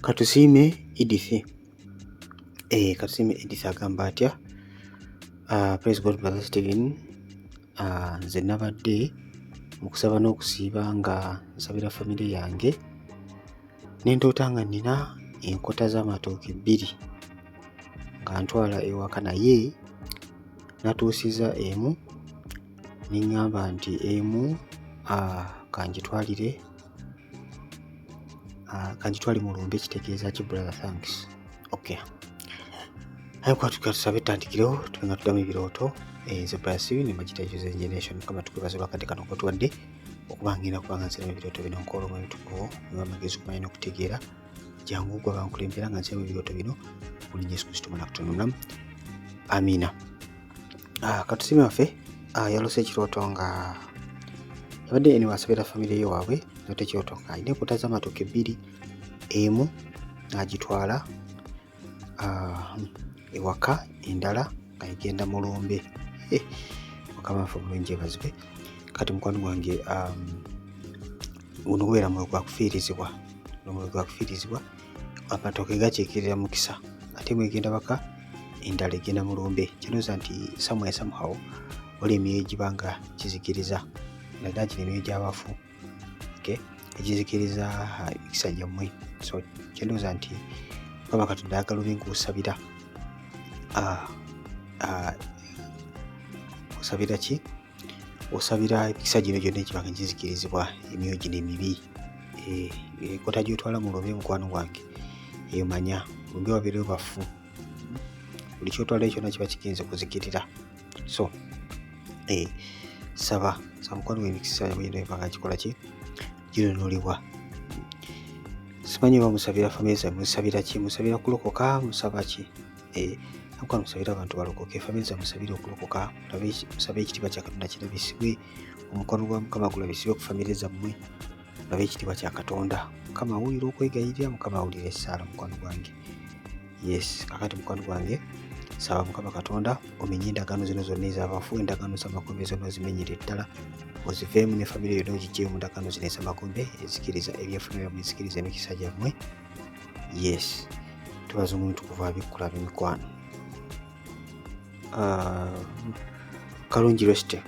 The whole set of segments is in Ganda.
Katusiime Edith, Katusiime Edith agamba atya? Praise God, Brother Steven. Nze nabadde mu kusaba n'okusiiba nga nsabira famire yange, ne ntoota nga nnina enkota z'amatooke bbiri nga ntwala ewaka, naye natuusiza emu ne ŋŋamba nti emu kanjitwalire, kanjitwale mu lumbe. Kitegeeza ki, brother? Thanks. Okay, aye kwatuka tusabe, tutandikirewo tube nga tuddamu ebirooto. Nze brother Steven Magita Generation. Mukama tukwebaza olwakadde kano kotuwadde okuba ngenda kubanga nsiramu ebirooto bino. Nkola Omwoyo Mutukuvu niwe amagezi, okumanya n'okutegeera. Jangu gwe bankulembera nga nsiramu ebirooto bino mu linnya Yesu Kristo mwana Katonda omulamu, amiina. Katusiime waffe yalose ekirooto nga yabadde ene wasabira famire ye waabwe. Nota ekirooto nga alina enkota z'amatooke bbiri, emu n'agitwala ewaka, endala nga egenda mu lumbe. Mukama waffe obulungi ebazibwe. Kati mukwano gwange, guno gubeera mwoyo gwa kufiirizibwa, omwoyo gwa kufiirizibwa. Amatooke gakiikirira mukisa, ate mwegenda baka, endala egenda mu lumbe. Kinooza nti somewhere, somehow wali emyoyo egiba nga kizikiriza, naddala gino emyoyo gy'abafu, okay, egizikiriza emikisa gyammwe. So kyendowooza nti Mukama Katonda ayagala obe ng'osabira, osabira ki? Osabira emikisa gino gyonna egiba nga gizikirizibwa emyoyo gino emibi. Enkota gy'otwala mu lumbe, mukwano gwange, eyo manya lumbe wabeereyo bafu, buli kyotwalayo kyonna kiba kigenze kuzikirira. So saba saba, mukwano gwange, emikisa gyonna eba nga gikola ki? Ginunulibwa. Simanyi oba musabira famire zammwe, musabira ki? Musabira kulokoka? Musaba ki? Mukwano, musabire abantu balokoke, famire zammwe musabire okulokoka, musabe ekitiibwa kya Katonda kirabisibwe, omukono gwa Mukama gulabisibwe ku famire zammwe, mulabe ekitiibwa kya Katonda. Mukama awulira okwegayirira, Mukama awulira essaala, mukwano gwange. Yes, kakati mukwano gwange, saba Mukama Katonda omenye endagaano zino zonna ez'abafu, endagaano z'amagombe zonna ozimenyere ddala, oziveemu ne famire yonna ogigyeyo mu ndagaano zino ez'amagombe ezikiriza ebyenfuna byammwe, ezikiriza emikisa gyammwe. Yes, tubaza Omwoyo Mutukuvu abikkula ab'emikwano. Kalungi Reste,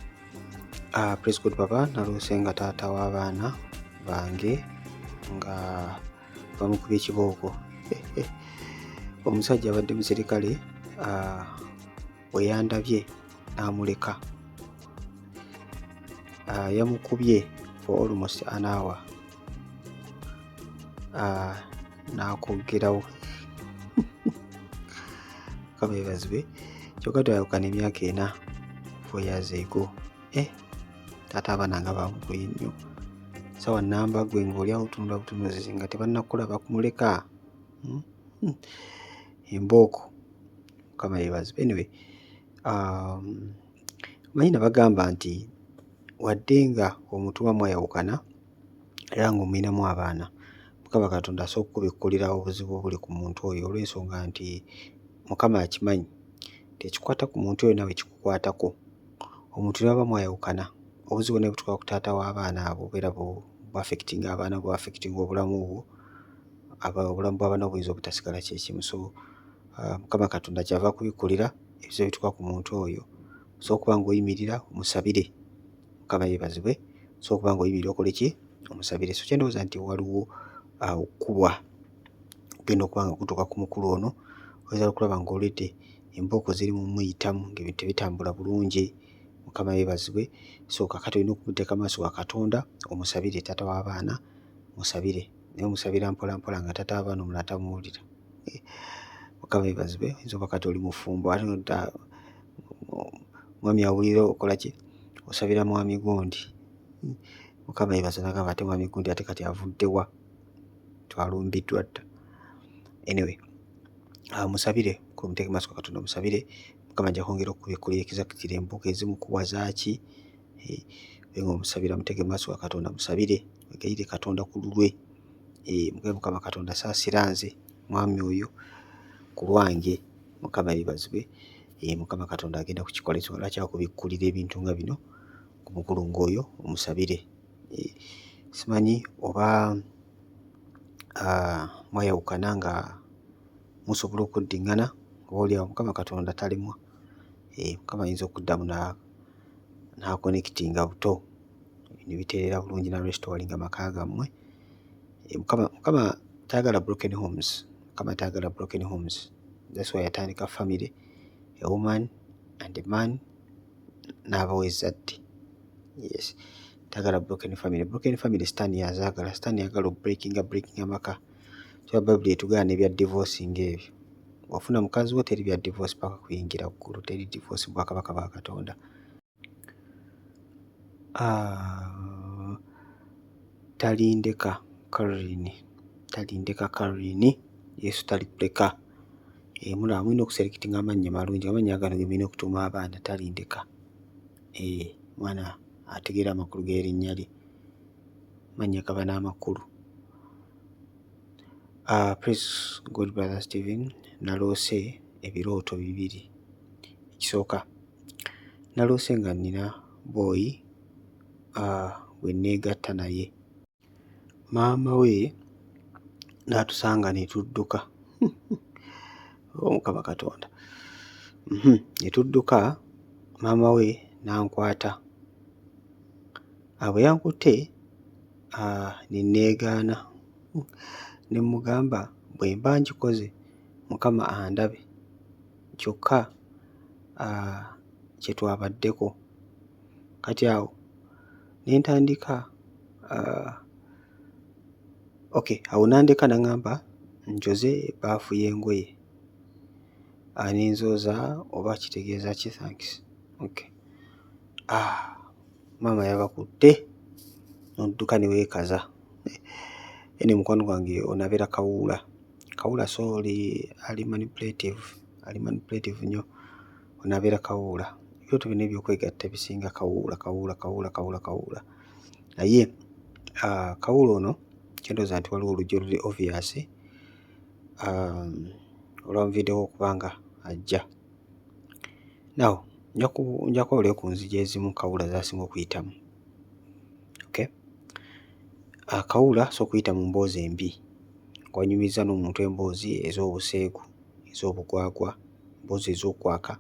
praise God baba, naloose nga taata w'abaana bange nga bamukubye ekibooko. Omusajja abadde muserikale, bwe yandabye n'amuleka. Yamukubye for almost an hour n'akwogerawo. Mukama yeebazibwe. Kyokka twayawukana emyaka 4, 4 years ago. Taata abaana nga bamukubye nnyo sawa namba, gwe ng'oli awo otunula butunuzi nga tebannakulaba kumuleka. Embooko. Mukama yeebazibwe. Anyway, manyi nabagamba nti wadde nga omuntu oba mwayawukana era ng'omulinamu abaana, Mukama Katonda asobola okukubikkulira obuzibu obuli ku muntu oyo, olw'ensonga nti Mukama akimanyi nti ekikwata ku muntu oyo naawe kikukwatako. Omuntu ne bw'aba mwayawukana, obuzibu bwonna butuuka ku taata w'abaana abo, bubeera bu affectinga abaana, bu affectinga obulamu bwo, obulamu bw'abaana bo buyinza obutasigala kye kimu. So Mukama Katonda kyava akubikkulira ebizibu ebituuka ku muntu oyo, osobola okuba ng'oyimirira omusabire. Mukama yeebazibwe. Osobola okuba ng'oyimirira okole ki? Omusabire. So kyendowooza nti waliwo okukubwa kugenda okuba nga kutuuka ku mukulu ono. Oyinza okulaba ng'olwedde embooko ziri mu muyitamu, ng'ebintu tebitambula bulungi. Mukama yeebazibwe. So kaakati olina okumuteeka mu maaso ga Katonda omusabire, taata w'abaana musabire, naye omusabira mpola mpola nga taata w'abaana omulala tamuwulira. Mukama yeebazibwe. Oyinza okuba kati oli mufumbo, ate mwami awulira okola ki? Osabira mwami gundi. Mukama yeebazibwe, n'agamba ate mwami gundi ate kati avudde wa? Twalumbiddwa dda. Anyway, musabire, muteeke mu maaso ga Katonda musabire, Mukama ajja kwongera okukubikkulira exactly embooko ezimukuwa zaaki. Obe ng'omusabira, muteeke mu maaso ga Katonda musabire, mwegayirire Katonda ku lulwe. Mugambe, Mukama Katonda saasira nze mwami oyo ku lwange. Mukama yeebazibwe. Mukama Katonda agenda kukikola. Ensonga lwaki akubikkulira ebintu nga bino ku mukulu ng'oyo, omusabire. Simanyi oba mwayawukana nga musobola okuddiŋŋana, oboolyawo Mukama Katonda talemwa. Mukama ayinza okuddamu n'aconnectinga buto ne bitereera bulungi n'arestoringa amaka gammwe. Mukama tayagala broken homes, Mukama tayagala broken homes. That's why yatandika family, a woman and a man, n'abawa ezzadde. Yes, tayagala broken family. Broken family Sitaani y'azaagala. Sitaani ayagala okubreakinga breakinga amaka. Kyokka Bayibuli etugaana ebya divorcing ebyo. Bw'ofuna mukazi wo teri bya divorce paka kuyingira ggulu, teri divorce mu bwakabaka bwa Katonda. Talindeka Caroline, talindeka Caroline, Yesu talikuleka. Mulaba mulina okuselectinga amannya malungi, amannya gano ge mulina okutuuma abaana, talindeka. Omwana ategeera amakulu g'erinnya lye, amannya gaba n'amakulu. Praise God, brother Stephen, naloose ebirooto bibiri. Ekisooka, naloose nga nnina boy gwe neegatta naye. Maama we n'atusanga ne tudduka. Oh Mukama Katonda. Ne tudduka, maama we n'ankwata. Bwe yankutte ne neegaana ne mmugamba bwe mba nkikoze Mukama andabe, kyokka kye twabaddeko. Kati awo ne ntandika, okay, awo n'andeka n'aŋŋamba njoze ebbaafu y'engoye. Ne nzooza oba kitegeeza ki, thanks. Okay. Maama yabakutte n'odduka ne weekaza. Ene mukwano gwange ono abeera Kawuula. Kawuula so oli ali manipulative, ali manipulative nnyo. Ono abeera Kawuula. Ebirooto byonna eby'okwegatta bisinga Kawuula, Kawuula, Kawuula, Kawuula, Kawuula. Naye Kawuula ono kye ndowooza nti waliwo oluggi oluli obvious olwamuviiddeko okuba nga ajja. Now nja kuwawulayo ku nzigi ezimu Kawuula z'asinga okuyitamu. Okay? Kawuula asobola okuyita mu mboozi embi, w'anyumiza n'omuntu emboozi ez'obuseegu, ez'obugwagwa, emboozi ez'okwaka.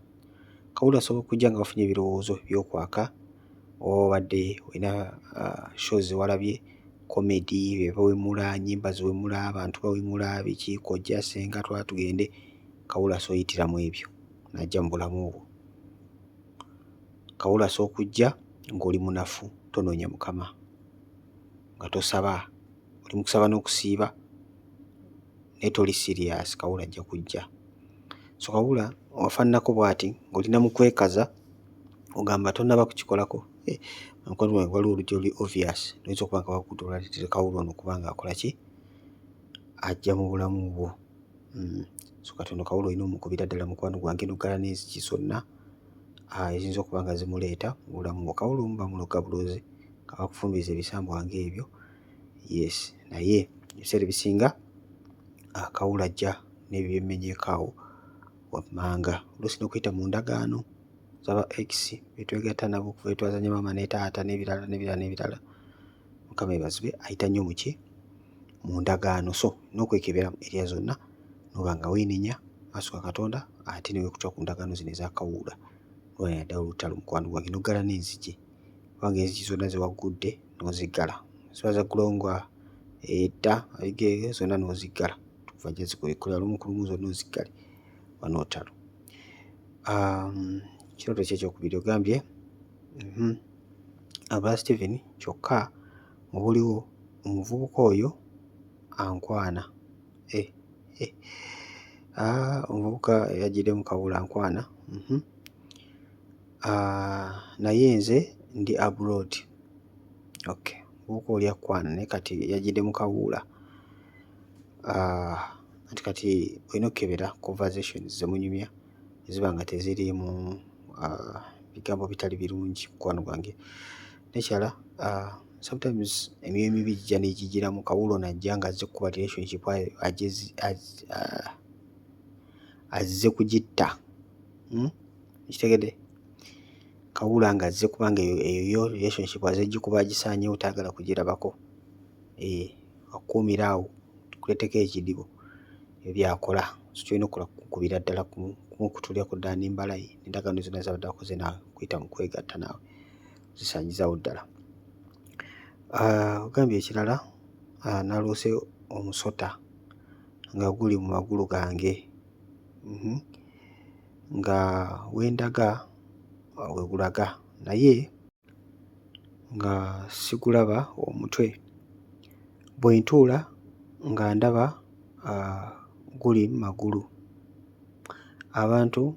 Kawuula asobola okujja nga wafunye ebirowoozo by'okwaka oba obadde olina shows ze walabye, comedy, be bawemula, nnyimba ziwemula, abantu bawemula, biki, kojja, ssenga, twala tugende. Kawuula asobola oyitira mu ebyo n'ajja mu bulamu bwo. Kawuula asobola okujja ng'oli munafu, tonoonya Mukama, nga tosaba, oli mu kusaba n'okusiiba naye toli serious, Kawuula ajja kujja. So Kawuula afaananako bw'ati ng'olina mu kwekaza ogamba tonnaba kukikolako, mukwano gwange waliwo oluggi oluli obvious luyinza okuba nga lwagudde olwaleetera Kawuula ono okuba ng'akola ki, ajja mu bulamu bwo. So kati ono Kawuula olina omukubira ddala mukwano gwange n'oggala n'enzigi zonna eziyinza okuba nga zimuleeta mu bulamu bwo. Kawuula omu bamuloga bulozi nga bakufumbiza ebisambwa ng'ebyo, yes, naye ebiseera ebisinga Kawuula ajja n'ebyo bye mmenyeeko awo wammanga. Oluusi n'okuyita mu ndagaano z'aba ex be twegatta nabo okuva lwe twazannya maama ne taata n'ebirala n'ebirala n'ebirala. Mukama yeebazibwe ayita nnyo mu ki, mu ndagaano. So n'okwekebera mu area zonna n'oba nga weenenya maaso ga Katonda ate ne weekutula ku ndagaano zino eza Kawuula. Lwanira ddala olutalo mukwano gwange n'oggala n'enzigi kubanga enzigi zonna ze waggudde n'oziggala. Ziba zaggulawo nga edda zonna n'oziggala tukuva ajja zikubikkula lumu ku lumu zonna oziggale wano olutalo. Kirooto ki ekyokubiri ogambye aba Stephen kyokka mu buliwo omuvubuka oyo ankwana. Omuvubuka eyajjiddemu Kawuula ankwana. Naye nze ndi abroad. Okay, omuvubuka oli akwana naye kati yajjiddemu Kawuula. Anti kati olina okkebera conversations ze munyumya ne ziba nga teziriimu bigambo bitali birungi mukwano gwange. N'ekirala, sometimes emyoyo emibi gijja ne gigiramu. Kawuula ono ajja ng'azze kkuba relationship azze kugitta. Okitegedde? Kawuula ng'azze kubanga eyo yo relationship azze gikuba agisaanyeewo tayagala kugirabako. Akukuumira awo Akuleeteko ekidibo ebyo by'akola. So ky'olina okukola kukubira ddala kumukutulirako ddala n'embala ye n'endagaano zonna z'abadde akoze naawe okuyita mu kwegatta naawe zisaanyizaawo ddala. Ogambye ekirala naloose omusota nga guli mu magulu gange nga we ndaga we gulaga naye nga sigulaba omutwe. Bwe ntuula nga ndaba guli mu magulu. Abantu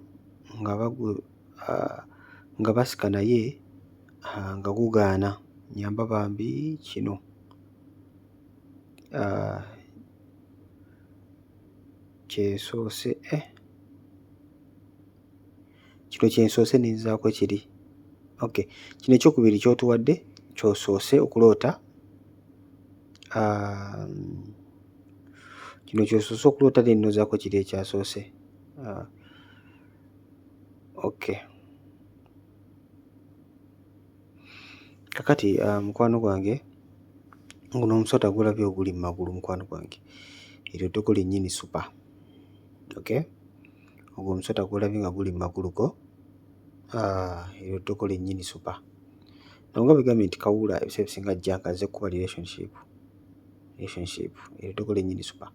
nga bagu nga basika naye nga gugaana. Nnyamba bambi kino kye nsoose eh kino kye nsoose ne nzaako kiri. Okay, kino ekyokubiri ky'otuwadde ky'osoose okuloota kino ky'osoose okuloota then n'ozzaako kiri ekyasoose. Okay. Kakati mukwano gwange guno omusota gw'olabye oguli mu magulu mukwano gwange eryo ddogo lyennyini super. Okay, ogwo omusota gw'olabye nga guli mu magulu go eryo ddogo lyennyini super. Nga bwe gambye nti kawuula ebiseera ebisinga ajja ng'azze kukuba relationship, relationship eryo ddogo lyennyini super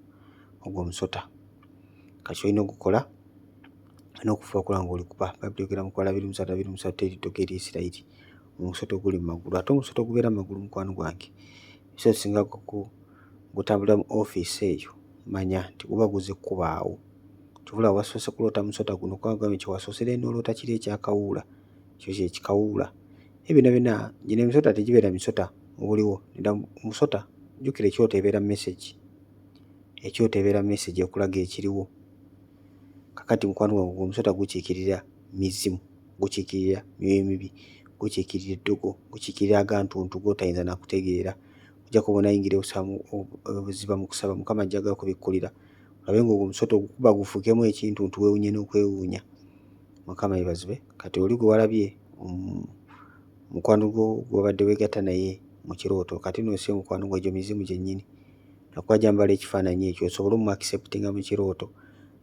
ogwo omusota. Kati ky'olina okukola olina okufuba okulaba ng'olikuba. Bayibuli eyogera mu Kubala 23 23 teri ddogo eri Isirayiri omusota oguli mu magulu. Ate omusota ogubeera mu magulu mukwano gwange ebiseera ebisinga gutambulira mu ofiisi eyo manya nti guba guzze kukubaawo. Ky'ova olaba wasoose kuloota musota guno kubanga ogambye nti wasoose then n'oloota kiri ekya kawuula ekyo kye kikawuula. Naye byonna byonna gino emisota tegibeera misota mu buliwo nedda omusota jjukira ekyoto ebeera message, ekyoto ebeera message ekulaga ekiriwo. Kaakati mukwano gwange ogwo omusota gukiikirira mizimu, gukiikirira myoyo emibi, gukiikirira eddogo, gukiikirira agantuntu g'otayinza na kutegeera. Okuggyako bw'onaayingira obuziba mu kusaba Mukama ajja gakubikkulira olabe ng'ogwo omusota ogukuba gufuukemu ekintuntu weewuunye n'okwewuunya. Mukama yeebazibwe. Kati oli gwe walabye mukwano gwo gw'obadde weegatta naye mu kirooto kati nno si mukwano gwo egyo mizimu gyennyini. Lwakuba gyambala ekifaananyi ekyo osobole ommu acceptinga mu kirooto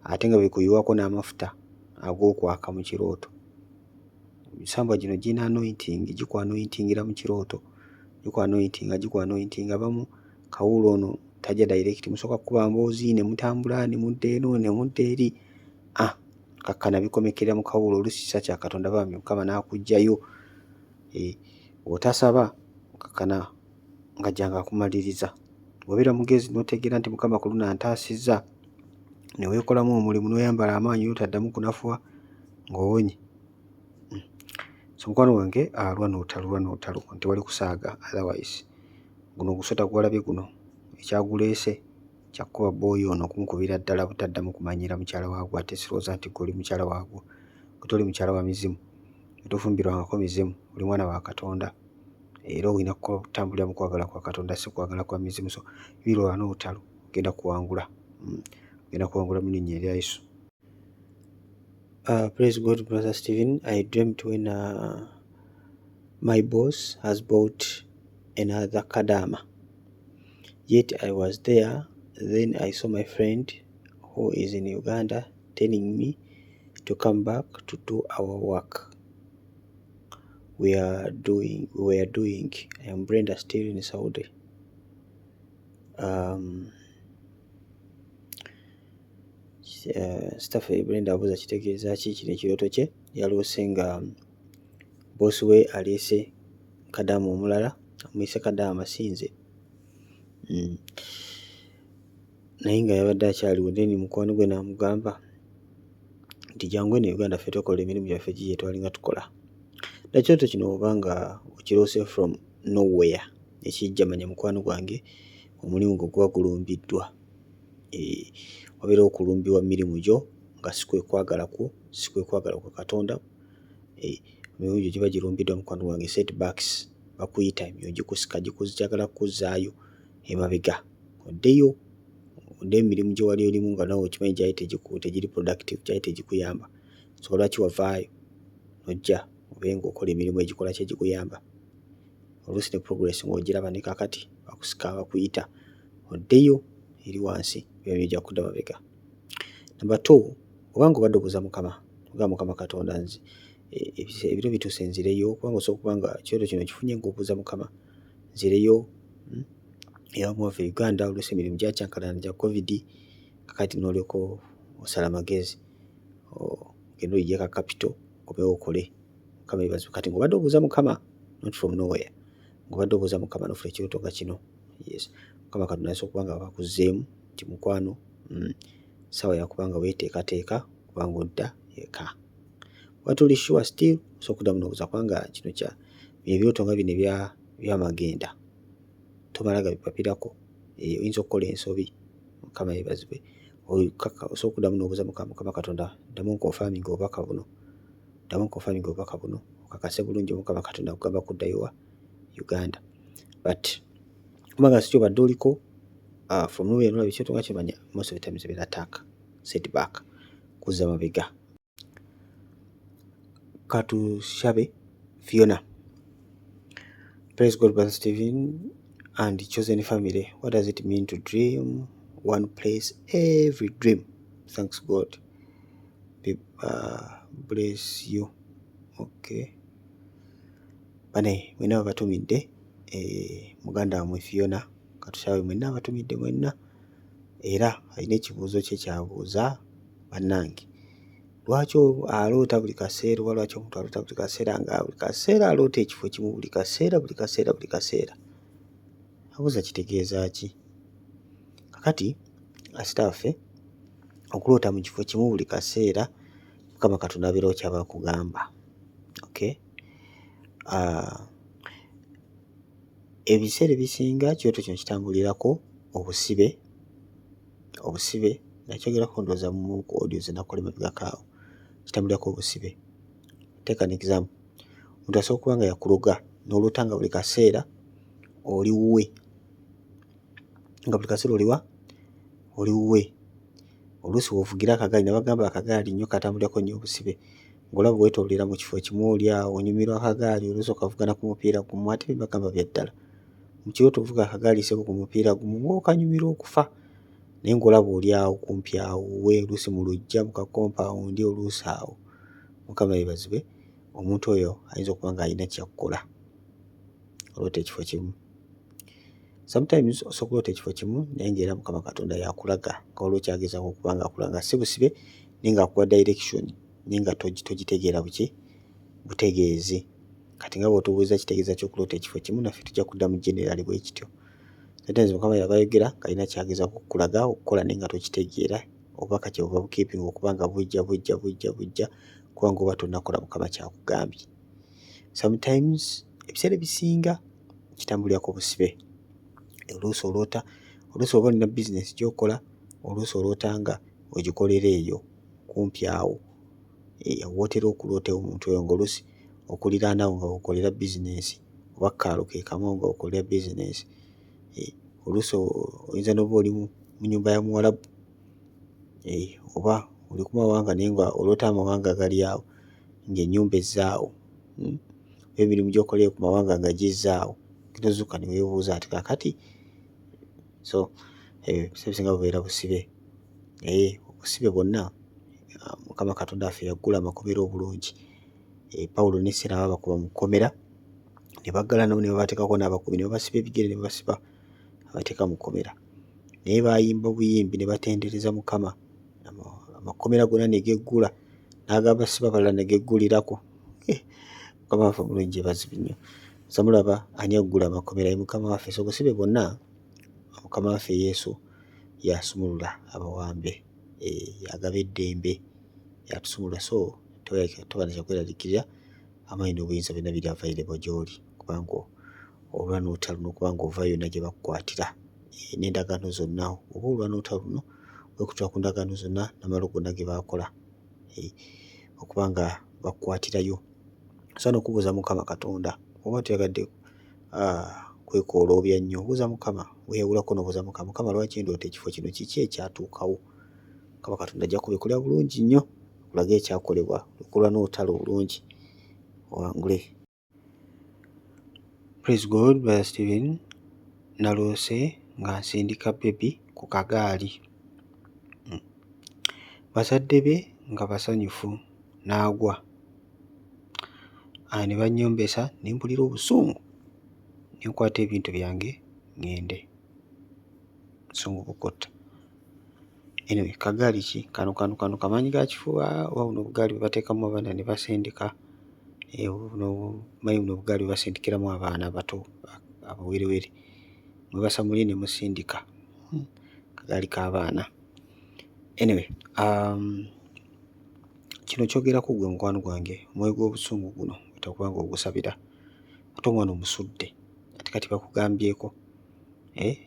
ate nga bikuyiwako n'amafuta ag'okwaka mu kirooto. Emisambwa gino girina anointing, giku anointingira mu kirooto, giku anointinga giku anointinga. Abamu kawuula ono tajja direct musooka kukuba mboozi ne mutambula ne mudda eno ne mudda eri kakkana bikomekkerera mu kawuula oluusi kisa kya Katonda bambi Mukama n'akuggyayo. Bw'otasaba kakkana ng'ajja ng'akumaliriza. Bw'obeera mugezi n'otegeera nti Mukama ku luno antaasizza ne weekolamu omulimu n'oyambala amaanyi n'otaddamu kunafuwa ng'owonye. So mukwano gwange lwana olutalo lwana olutalo tewali kusaaga otherwise guno ogusota gw'olabye guno ekyaguleese kya kkuba bbooyi ono okumukubira ddala butaddamu kumanyiira mukyala waagwo ate sirowooza nti ggwe oli mukyala waagwo. Ggwe toli mukyala wa mizimu, tofumbirwangako mizimu, oli mwana wa Katonda era olina kutambulira mu kwagala kwa Katonda si kwagala kwa mizimu. So lwana olutalo ogenda kuwangula, ogenda kuwangula mu linnya erya Yesu. Praise God, Brother Stephen. I dreamt when my boss has bought another Kadama. Yet I was there. Then I saw my friend who is in Uganda telling me to come back to do our work. We are doing. I am Brenda still in Saudi. Staff Brenda abuuza kitegeeza ki kino ekirooto kye yaloose nga boss we aleese kadaama omulala amuyise kadaama si nze naye nga yabadde akyaliwo then mukwano gwe n'amugamba nti jangu eno e Uganda ffe tukola emirimu gyaffe giri gye twalinga tukola. Ekirooto kino oba nga okiroose from nowhere ekijja manya mukwano gwange omulimu gwo guba gulumbiddwa. Wabeerawo okulumbibwa mu mirimu gyo nga si kwe kwagala kwo, si kwe kwagala kwa Katonda. Emirimu gyo giba girumbiddwa mukwano gwange setbacks bakuyita emyoyo gikusika gyagala kukuzzaayo emabega oddeyo oddeyo mu mirimu gye wali olimu nga naawe okimanyi gyali tegiri productive gyali tegikuyamba. Nsonga lwaki wavaayo n'ojja obeere ng'okola emirimu egikola ki egikuyamba. Oluusi ne progress ng'ogiraba ne kaakati bakusika bakuyita oddeyo eri wansi, biba bijja kudda mabega. Number two, obanga obadde obuuza Mukama, ogamba Mukama Katonda nze ebiro bituuse nzireyo, kubanga osobola okuba nga ekirooto kino okifunye ng'obuuza Mukama nzireyo ewammwe waffe e Uganda, oluusi emirimu gyakyankalana gya COVID, kakati n'olyoka osala amagezi ogende oyigge ka capital okomewo okole. Mukama yeebazibwe. Kati ng'obadde obuuza Mukama, not from nowhere, ng'obadde obuuza Mukama n'ofuna ekirooto nga kino, yes, Mukama Katonda asobola okuba nga akuzzeemu nti mukwano, ssaawa ya kuba nga weeteekateeka okuba ng'odda eka. Oba toli sure still, osobola okuddamu n'obuuza kubanga kino kya ebirooto nga bino ebyamagenda tomala gabipapirako, oyinza okukola ensobi. Mukama yeebazibwe. Osobola okuddamu n'obuuza Mukama, Mukama Katonda ddamu onconfirminge obubaka buno, ddamu onconfirminge obubaka buno, okakase bulungi Mukama Katonda akugamba kuddayo wa? Uganda. But oba nga si ky'obadde oliko, from nowhere n'olaba ekirooto nga kino, manya most of the times ebeera attack, setback, kuzza mabega. Katushabe Fiona. Praise God, Brother Stephen and Chosen family. What does it mean to dream one place every dream? Thanks God. Bless you. Okay. Bane mwenna babatumidde, muganda wammwe Fiona Katushabe, mwenna abatumidde mwenna, era alina ekibuuzo kye ky'abuuza. Bannange, lwaki aloota buli kaseera, oba lwaki omuntu aloota buli kaseera, nga buli kaseera aloota ekifo kimu, buli kaseera, buli kaseera, buli kaseera? Abuuza kitegeeza ki? Kakati asitaffe, okuloota mu kifo kimu buli kaseera, Mukama Katonda abeerawo ky'aba akugamba. Okay, ebiseera ebisinga ekirooto kino kitambulirako obusibe. Obusibe nakyogerako ndowooza mu audio ze nakola emabegako awo. Kitambulirako obusibe. Take an example, omuntu asobola okuba nga yakuloga n'oloota nga buli kaseera oli wuwe, nga buli kaseera oliwa, oli wuwe. Oluusi w'ovugira akagaali, nabagamba akagaali nnyo katambulirako nnyo obusibe, ng'olaba weetooloolera mu kifo kimu, oli awo onyumirwa akagaali, oluusi okavuga na ku mupiira gumu. Ate bye mbagamba bya ddala. Mu kirooto ovuga akagaali ssebo ku mupiira gumu ng'okanyumirwa okufa, naye ng'olaba oli awo kumpi awo wuwe, oluusi mu luggya mu ka compound, oluusi awo. Mukama yeebazibwe. Omuntu oyo ayinza okuba ng'alina ky'akukola. Oloota ekifo kimu. Sometimes osobola okuloota ekifo kimu naye ng'era Mukama Katonda y'akulaga nga waliwo ky'agezaako okuba ng'akulaga, nga si busibe naye ng'akuwa direction, naye nga togitegeera buki butegeezi. Kati nga bw'otubuuza kitegeeza ki okuloota ekifo kimu, naffe tujja kuddamu generally bwe kityo. Sometimes Mukama y'aba ayogera ng'alina ky'agezaako okukulaga okukola naye nga tokitegeera, obubaka kyebuva bukeepinga okuba nga bujja bujja bujja bujja, kubanga oba tonnakola Mukama ky'akugambye. Sometimes, ebiseera ebisinga kitambulirako busibe. Oluusi oloota, oluusi oba olina bizinensi gy'okola, oluusi oloota nga ogikolera eyo kumpi awo w'otera okuloota omuntu oyo, ng'oluusi okuliraanawo nga w'okolera bizinensi, oba kaalo ke kamu nga w'okolera bizinensi. Oluusi oyinza n'oba oli mu nnyumba ya Muwarabu, oba oli ku mawanga naye nga oloota amawanga gali awo ng'ennyumba ezze awo, oba emirimu gy'okola eyo ku mawanga nga gizze awo, ogenda ozzuukuka ne weebuuza ati kaakati. So ebiseera ebisinga bubeera busibe, naye obusibe bwonna Mukama Katonda waffe yaggula amakomera obulungi. Pawulo ne Siira baabakuba mu kkomera ne baggala nabo ne babateekako n'abakuumi ne babasiba ebigere ne babasiba abateeka mu kkomera, naye baayimba buyimbi ne batendereza Mukama, amakomera gonna ne geggula n'agabasiba abalala ne geggulirako. Mukama waffe omulungi yeebazibwe nnyo. So mulaba ani aggula amakomera? Ye Mukama waffe. So obusibe bwonna Mukama waffe Yesu y'asumulula abawambe, y'agaba eddembe, y'atusumulula. So toba na kyakweraliikirira, amaanyi n'obuyinza byonna biri available gy'oli kubanga olwana olutalo luno, kubanga ovaayo yonna gye bakukwatira n'endagaano zonna, oba olwana olutalo luno weekutula ku ndagaano zonna n'amalo gonna ge baakola okuba nga bakukwatirayo. Osobola n'okubuuza Mukama Katonda oba toyagadde kwekooloobya nnyo, buuza Mukama, weeyawulako n'obuuza Mukama, Mukama lwaki ndoota ekifo kino, kiki ekyatuukawo? Mukama Katonda ajja kubikkulira bulungi nnyo akulage ekyakolebwa okulwana olutalo obulungi owangule. Praise God, Brother Stephen. Naloose nga nsindika baby. ku kagaali. Bazadde be nga basanyufu n'agwa. Ne bannyombesa ne mpulira obusungu ne nkwata ebintu byange ŋŋende. Busungu bukutta. Anyway, kagaali ki kano kano kano kamaanyi ga kifuba oba buno obugaali bwe bateekamu abaana ne basindika? Buno omanyi buno obugaali bwe basindikiramu abaana abato abawerewere mwebasa muli ne musindika, kagaali k'abaana. Anyway, kino kyogerako ggwe mukwano gwange, omwoyo gw'obusungu guno weetaaga okuba ng'ogusabira. Ate omwana omusudde, ate kati bakugambyeko,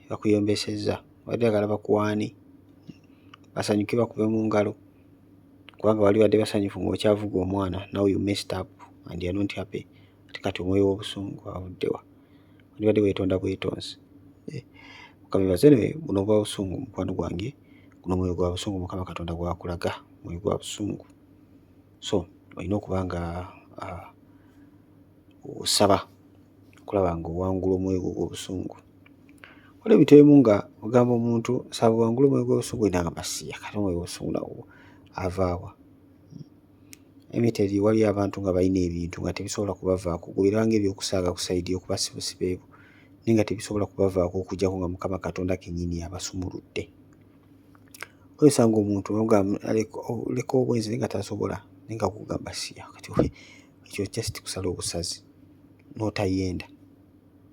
bakuyombesezza, obadde oyagala bakuwaane, basanyuke bakube mu ngalo kubanga baali badde basanyufu ng'okyavuga omwana. Now you messed up and you are not happy. Ate kati omwoyo w'obusungu avudde wa? Wandibadde weetonda bwetonzi. Mukama yeebazibwe. Anyway, buno obwa busungu mukwano gwange, guno omwoyo gwa busungu Mukama Katonda gw'akulaga, omwoyo gwa busungu. So olina okuba nga osaba okulaba ng'owangula omwoyo gwo ogw'obusungu. Waliwo ebintu ebimu nga ogamba omuntu saba owangule omwoyo gw'obusungu ye n'agamba siya kati omwoyo gw'obusungu nawo ava wa? Emiteri waliyo abantu nga balina ebintu nga tebisobola kubavaako goberera ng'ebyokusaaga ku side yo kuba si busibe bwo naye nga tebisobola kubavaako okuggyako nga Mukama Katonda kennyini abasumuludde. Oyinza osanga omuntu n'omugamba leka obwenzi naye nga tasobola naye nga akugamba siya kati ekyo just kusala obusazi n'otayenda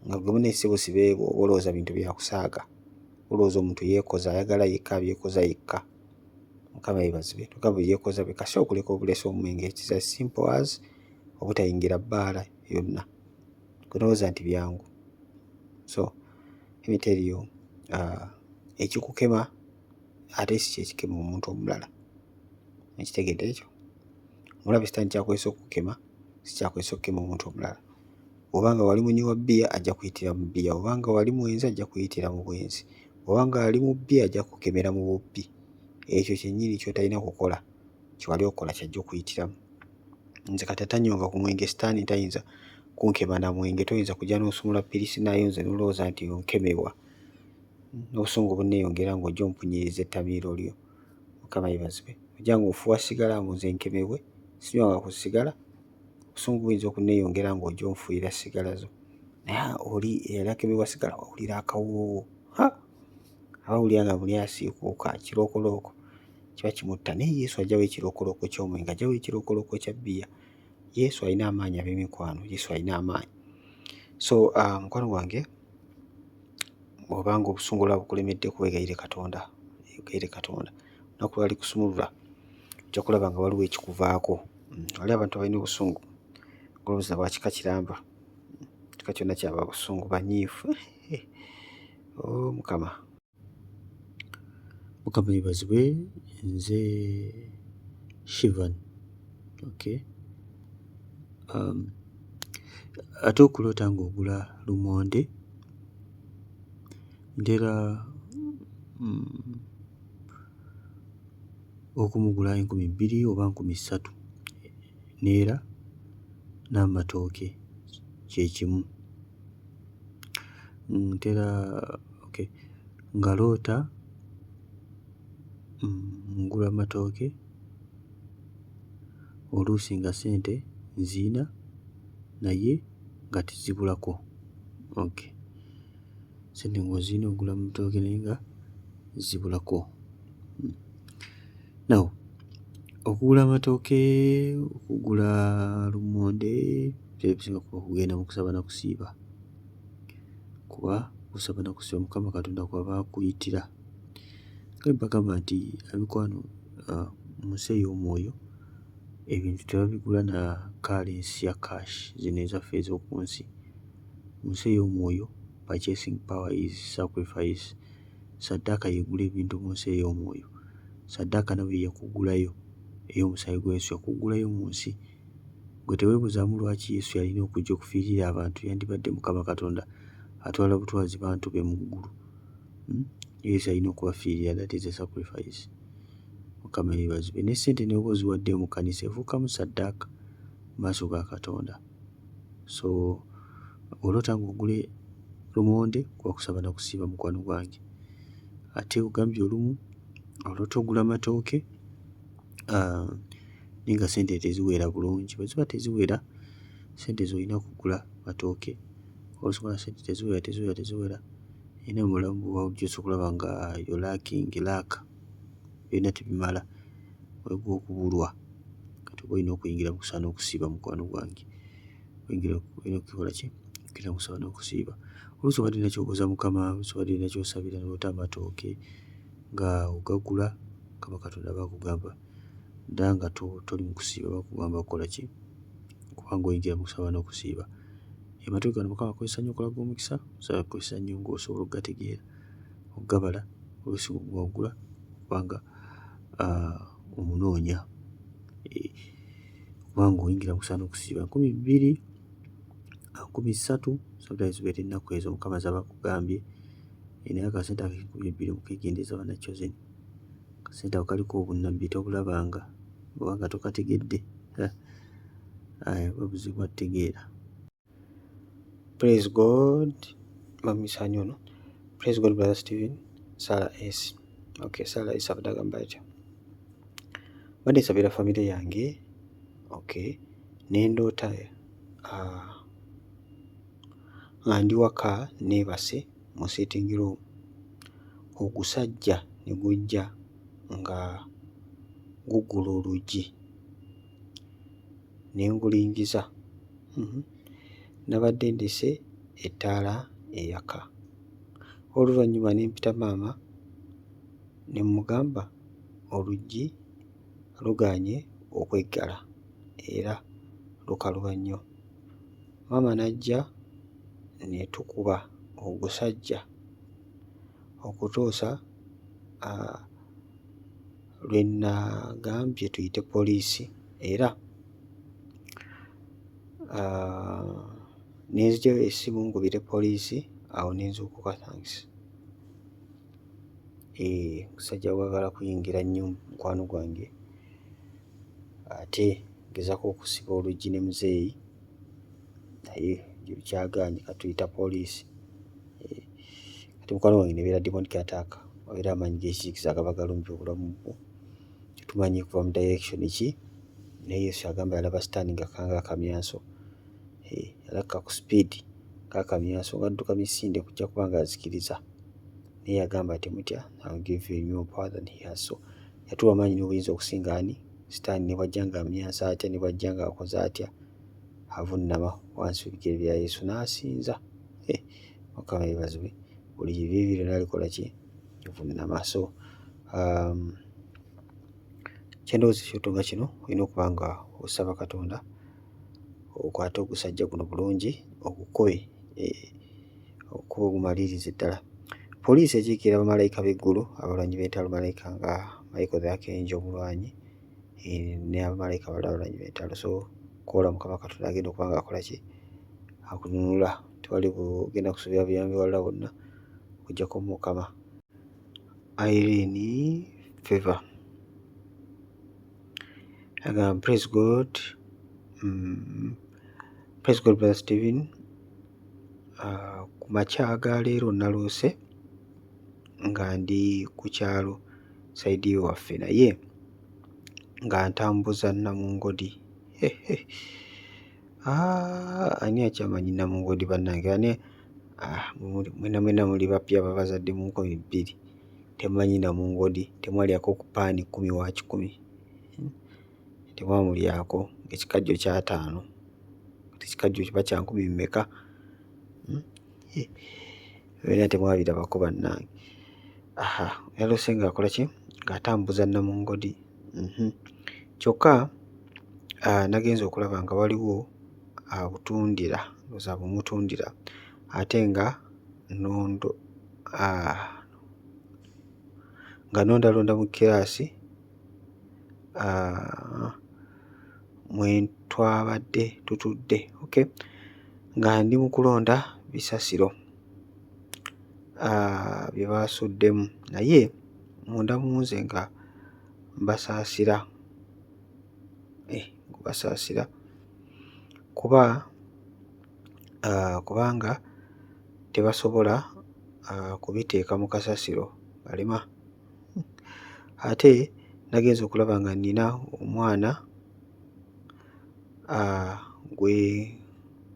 nga ggwe munne si busibe bwo oba olowooza bintu bya kusaaga, olowooza omuntu yeekoza ayagala yekka abyekoza yekka. Mukama yeebazibwe togamba yeekoza beka si okuleka obulesi omwenge it's as simple as obutayingira bbaala yonna ggwe n'olowooza nti byangu. So let me tell you ekikukema ate si kye kikema omuntu omulala. Okitegedde ekyo? Omulabe sitaani ky'akozesa okukukema si ky'akozesa okukema omuntu omulala. Bw'oba nga wali munywi wa bbiya ajja kuyitira mu bbiya, bw'oba nga wali mwenzi ajja kuyitira mu bwenzi, bw'oba nga wali mubbi ajja kukukemera mu bubbi. Ekyo kyennyini ky'otalina kukola kye wali okola ky'ajja okuyitiramu. Nze kati atanywanga ku mwenge sitaani tayinza kunkema na mwenge, toyinza kujja n'osumula pirisi nayo nze n'olowooza nti onkemebwa. N'obusungu bunneeyongera ng'ojja ompunyiriza ettamiiro lyo. Mukama yeebazibwe. Ojja ng'ofuuwa sigala mbu nze nkemebwe, sinywanga ku sigala, obusungu buyinza okunneeyongera ng'ojja onfuuyira sigala zo. Naye oli eyali akemebwa sigala awulira akawoowo, ha! Aba awulira nga muli asiikuuka kirookolooko kiba kimutta. Naye Yesu aggyawo ekirookolooko ky'omwenge, aggyawo ekirookolooko kya bbiya. Yesu alina amaanyi ab'emikwano, Yesu alina amaanyi. So mukwano gwange bw'oba nga obusungu olaba bukulemeddeko weegayirire Katonda, weegayirire Katonda. Olunaku lw'alikusumulula ojja kulaba nga waliwo ekikuvaako. Waliwo abantu abalina obusungu ng'olowooza bwa kika kiramba, kika kyonna kya babusungu banyiivu. Oh Mukama. Mukama yeebazibwe nze Shivan okay. Ate okuloota ng'ogula lumonde ntera okumugula 2000 oba 3000 neera n'amatooke kye kimu. Ntera okay ngaloota ngula matooke oluusi nga ssente nziyina naye nga tezibulako okay. Ssente ng'oziyina ogula matooke naye nga zibulako. Now okugula amatooke, okugula lumonde ebiseera ebisinga kuba kugenda mu kusaba na kusiiba kuba kusaba na kusiiba Mukama Katonda kw'aba akuyitira. Kale mbagamba nti emikwano mu nsi ey'omwoyo ebintu tebabigula na currency ya cash zino ezaffe ez'oku nsi. Mu nsi ey'omwoyo purchasing power is sacrifice. Ssaddaaka y'egula ebintu mu nsi ey'omwoyo. Ssaddaaka nawe ye yakugulayo ey'omusaayi gwa Yesu yakugulayo mu nsi. Ggwe teweebuuzaamu lwaki Yesu yalina okujja okufiirira abantu yandibadde Mukama Katonda atwala butwazi bantu be mu ggulu. Yesu alina okubafiirira that is a sacrifice. Mukama yeebazibwe. Ne ssente ne bw'oba oziwaddeyo mu kkanisa efuukamu ssaddaaka mu maaso ga Katonda. So bw'oloota ng'ogula lumonde kuba kusaba na kusiiba mukwano gwange. Ate ogambye olumu oloota ogula matooke naye nga ssente teziwera bulungi. Bwe ziba teziwera ssente z'olina kugula matooke, oluusi obanga ssente teziwera teziwera teziwera, era mu bulamu bwo obwa bulijjo osobola okulaba nga you're lacking lack, byolina tebimala, waliwo okubulwa. Kati oba olina okuyingira mu kusaba n'okusiiba mukwano gwange, olina okukola ki? Okugenda mu kusaba n'okusiiba. Oluusi obadde olina ky'obuuza Mukama, oluusi obadde olina ky'osabira n'oloota amatooke nga ogagula, Mukama Katonda aba akugamba ddala nga toli mu kusiiba aba akugamba kukola ki? Kubanga oyingira mu kusaba n'okusiiba. Amatooke gano Mukama akozesa nnyo okulaga omukisa, akozesa nnyo ng'osobola okugategeera, okugabala, oluusi bw'ogula kubanga omunoonya kubanga oyingira mu kusaba n'okusiiba. 2000, 3000 sometimes zibeera ennaku ezo Mukama z'aba akugambye, naye akasente ako 2000 mukeegendereza banna Chosen. Akasente ako kaliko obunnabbi tobulabanga oba nga tokategedde, buba buzibu bwa ttegeera. Praise God. Bamuyise ani ono? Praise God, Brother Steven. Sarah S. Okay, Sarah S abadde agamba atya? Mbadde nsabira famire yange, okay, ne ndoota nga ndi waka neebase mu sitting room, ogusajja ne gujja nga guggula oluggi ne ngulingiza. Nabadde ndese ettaala eyaka. Oluvannyuma ne mpita maama ne mmugamba oluggi lugaanye okweggala era lukaluba nnyo. Maama n'ajja ne tukuba ogusajja okutuusa lwe nagambye tuyite poliisi era ne nzigyayo essimu nkubire poliisi awo ne nzuukuka, thanks. Omusajja gwagala kuyingira nnyo mukwano gwange ate ngezaako okusiba oluggi ne muzeeyi naye lukyagaanye kati tuyita poliisi. Kati mukwano gwange nebeera demonic attack, wabeera amaanyi g'ekizikiza agaba galumbye obulamu bwo, tetumanyi kuva mu direction ki, naye Yesu yagamba yalaba sitaani ng'akka ng'akamyanso, yalabika ku speed ng'akamyanso ng'adduka misinde kujja kuba ng'azikiriza, naye yagamba temutya, I will give you more power than he has. So yatuwa amaanyi n'obuyinza okusinga ani? Sitaani ne bw'ajja ng'amyansa atya, ne bw'ajja ng'akoze atya, avunnama wansi w'ebigere bya Yesu n'asinza. Mukama yeebazibwe, buli viivi lyonna likola ki? Livunnama. So kye ndowooza ekirooto nga kino olina okuba nga osaba Katonda okwate ogusajja guno bulungi ogukube, ogukube ogumalirize ddala. Poliisi ekiikirira bamalayika b'eggulu abalwanyi b'entalo, malayika nga Michael the Archangel omulwanyi ne bamalayika abalala abalwanyi b'entalo. So koola Mukama Katonda agenda okuba ng'akola ki? Akununula. Tewali kugenda kusuubira buyambi walala wonna okuggyako Mukama. Irene Favor agamba praise God, praise God, Brother Steven. Ku makya ga leero naloose nga ndi ku kyalo side y'ewaffe naye nga ntambuza Namungodi. Ani akyamanyi Namungodi bannange? Ani mwenna mwenna muli bapya babazadde mu 2000, temumanyi Namungodi, temwalyako ku paani 10 wa 100, temwamulyako ng'ekikajjo ky'ataano, kati ekikajjo kiba kya nkumi mmeka? Byonna temwabirabako bannange. Yaloose ng'akola ki? Ng'atambuza Namungodi. Kyokka nagenze okulaba nga waliwo abutundira, ndowooza bumutundira ate nga nnondo nga nnondalonda mu kiraasi mwe twabadde tutudde, okay, nga ndi mu kulonda bisasiro bye baasuddemu naye munda mu nze nga mbasaasira, mbasaasira kuba kubanga tebasobola kubiteeka mu kasasiro Balema. Ate nagenze okulaba nga nnina omwana gwe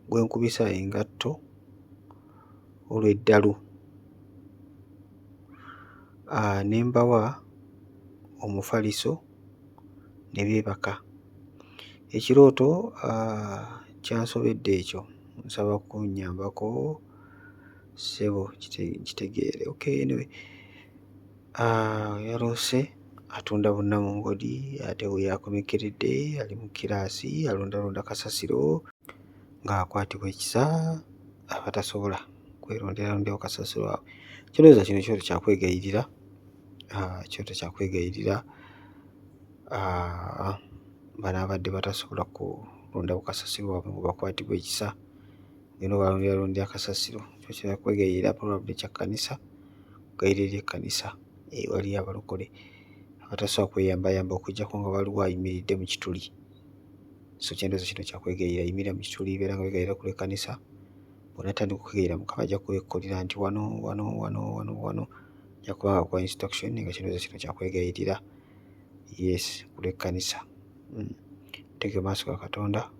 gwe nkubisa engatto olw'eddalu ne mbawa omufaliso ne beebaka. Ekirooto kyansobedde ekyo nsaba kunnyambako ssebo nkitegeere. Okay anyway yaloose atunda bunnamungodi ate we yakomekkeredde ali mu kiraasi alondalonda kasasiro ng'akwatibwa ekisa abatasobola kweronderalonderawo kasasiro waabwe. Kye ndowooza kino kirooto kya kwegayirira, kirooto kya kwegayirira bano ababadde batasobola kulondawo kasasiro waabwe mbu bakwatibwe ekisa ogende obalonderalondera kasasiro. Kyo kya kwegayirira probably kya kkanisa, kwegayirira eri ekkanisa waliyo abalokole abatasobola kweyambayamba okuggyako nga waliwo ayimiridde mu kituli. So kye ndowooza kino kya kwegayirira, yimirira mu kituli beera nga weegayirira ku lw'ekkanisa, bw'onaatandika okwegayirira Mukama ajja kukubikkulira nti wano, wano, wano, wano, wano, ajja kuba ng'akuwa instruction nga kye ndowooza kino kya kwegayirira yes ku lw'ekkanisa. Oteeke mu maaso ga Katonda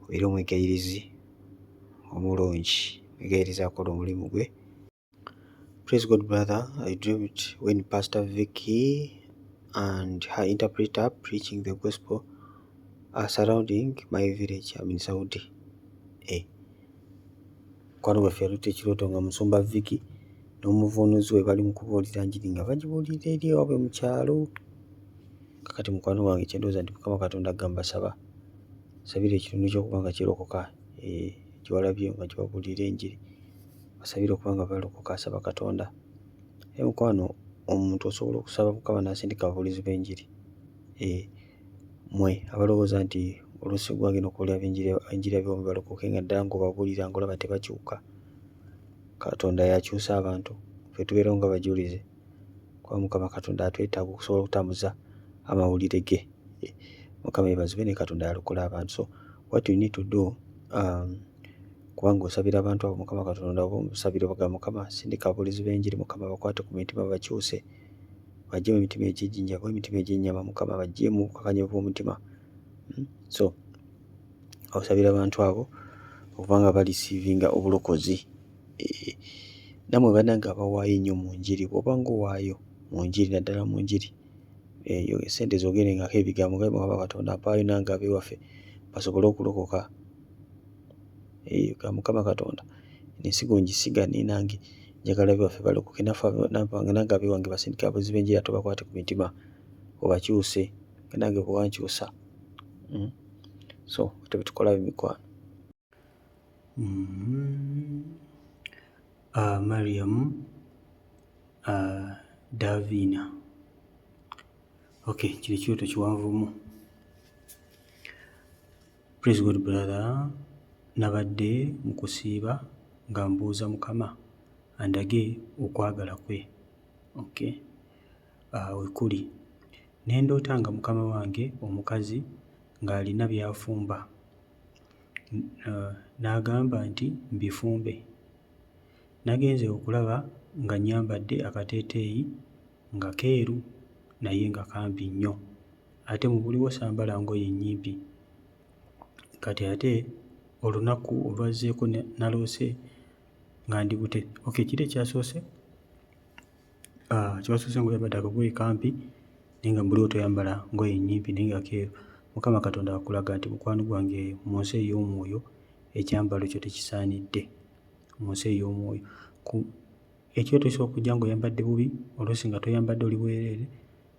obeere omwegayirizi omulungi, omwegayirizi akola omulimu gwe. Praise God brother, I dreamt when Pastor Vicky and her interpreter preaching the gospel are surrounding my village. I'm in Saudi. Mukwano gwaffe yaloota ekirooto nga musumba Vicky n'omuvuunuzi we bali mu kubuulira njiri nga bagibuulirira eri ewaabwe mu kyalo. Kakati mukwano gwange kye ndowooza nti Mukama Katonda agamba saba, sabira ekitundu ky'okuba nga kirokoka gye walabye nga gye babuulirira enjiri, basabire okuba nga balokoka asaba Katonda. Naye mukwano omuntu osobola okusaba Mukama n'asindika ababuulizi b'enjiri. Mmwe abalowooza nti oluusi ggwe agenda okubuulira enjiri ab'ewammwe balokoke nga ddala ng'obabuulira ng'olaba tebakyuka. Katonda y'akyusa abantu, ffe tubeerawo nga bajulizi kuba Mukama Katonda atwetaaga okusobola okutambuza amawulire ge. Mukama yeebazibwe ne Katonda y'alokola abantu. So what you need to do kubanga osabira abantu abo Mukama Katonda oba omusabira obagamba Mukama sindika ababuulizi b'enjiri Mukama bakwate ku mitima bakyuse baggyemu emitima egy'ejjinja bawe emitima egy'ennyama Mukama baggyemu obukakanyavu bw'omutima. So osabira abantu abo okuba nga bareceivinga obulokozi. Nammwe bannange abawaayo ennyo mu njiri bw'oba ng'owaayo mu njiri naddala mu njiri eyo essente zoogerengako ebigambo nga Mukama Katonda mpaayo nange ab'ewaffe basobole okulokoka. Ga Mukama Katonda ensigo ngisiga naye nange njagala ab'ewaffe balokoke nange ab'ewange basindike ababuulizi b'enjiri ate obakwate ku mitima obakyuse nga nange bwe wankyusa. So bwetyo bwe tukola bemikwano. Mariam Davina. Okay, kino ekirooto kiwanvumu. Praise God brother, nabadde mu kusiiba nga mbuuza Mukama andage okwagala kwe. Okay. We kuli. Ne ndoota nga mukama wange omukazi ng'alina by'afumba n'agamba nti mbifumbe. Nagenze okulaba nga nnyambadde akateeteeyi nga keeru naye nga kampi nnyo ate mu buliwo sambala ngoye nnyimpi. Kati ate olunaku olwazzeeko naloose nga ndi bute. Okay, kiri ekyasoose kye wasoose ng'oyambadde akagoye kampi naye nga mu buliwo toyambala ngoye nnyimpi naye nga keeru. Mukama Katonda akulaga nti mukwano gwange mu nsi ey'omwoyo ekyambalo kyo tekisaanidde mu nsi ey'omwoyo. Ekirooto kisobola okujja ng'oyambadde bubi oluusi nga toyambadde oli bwereere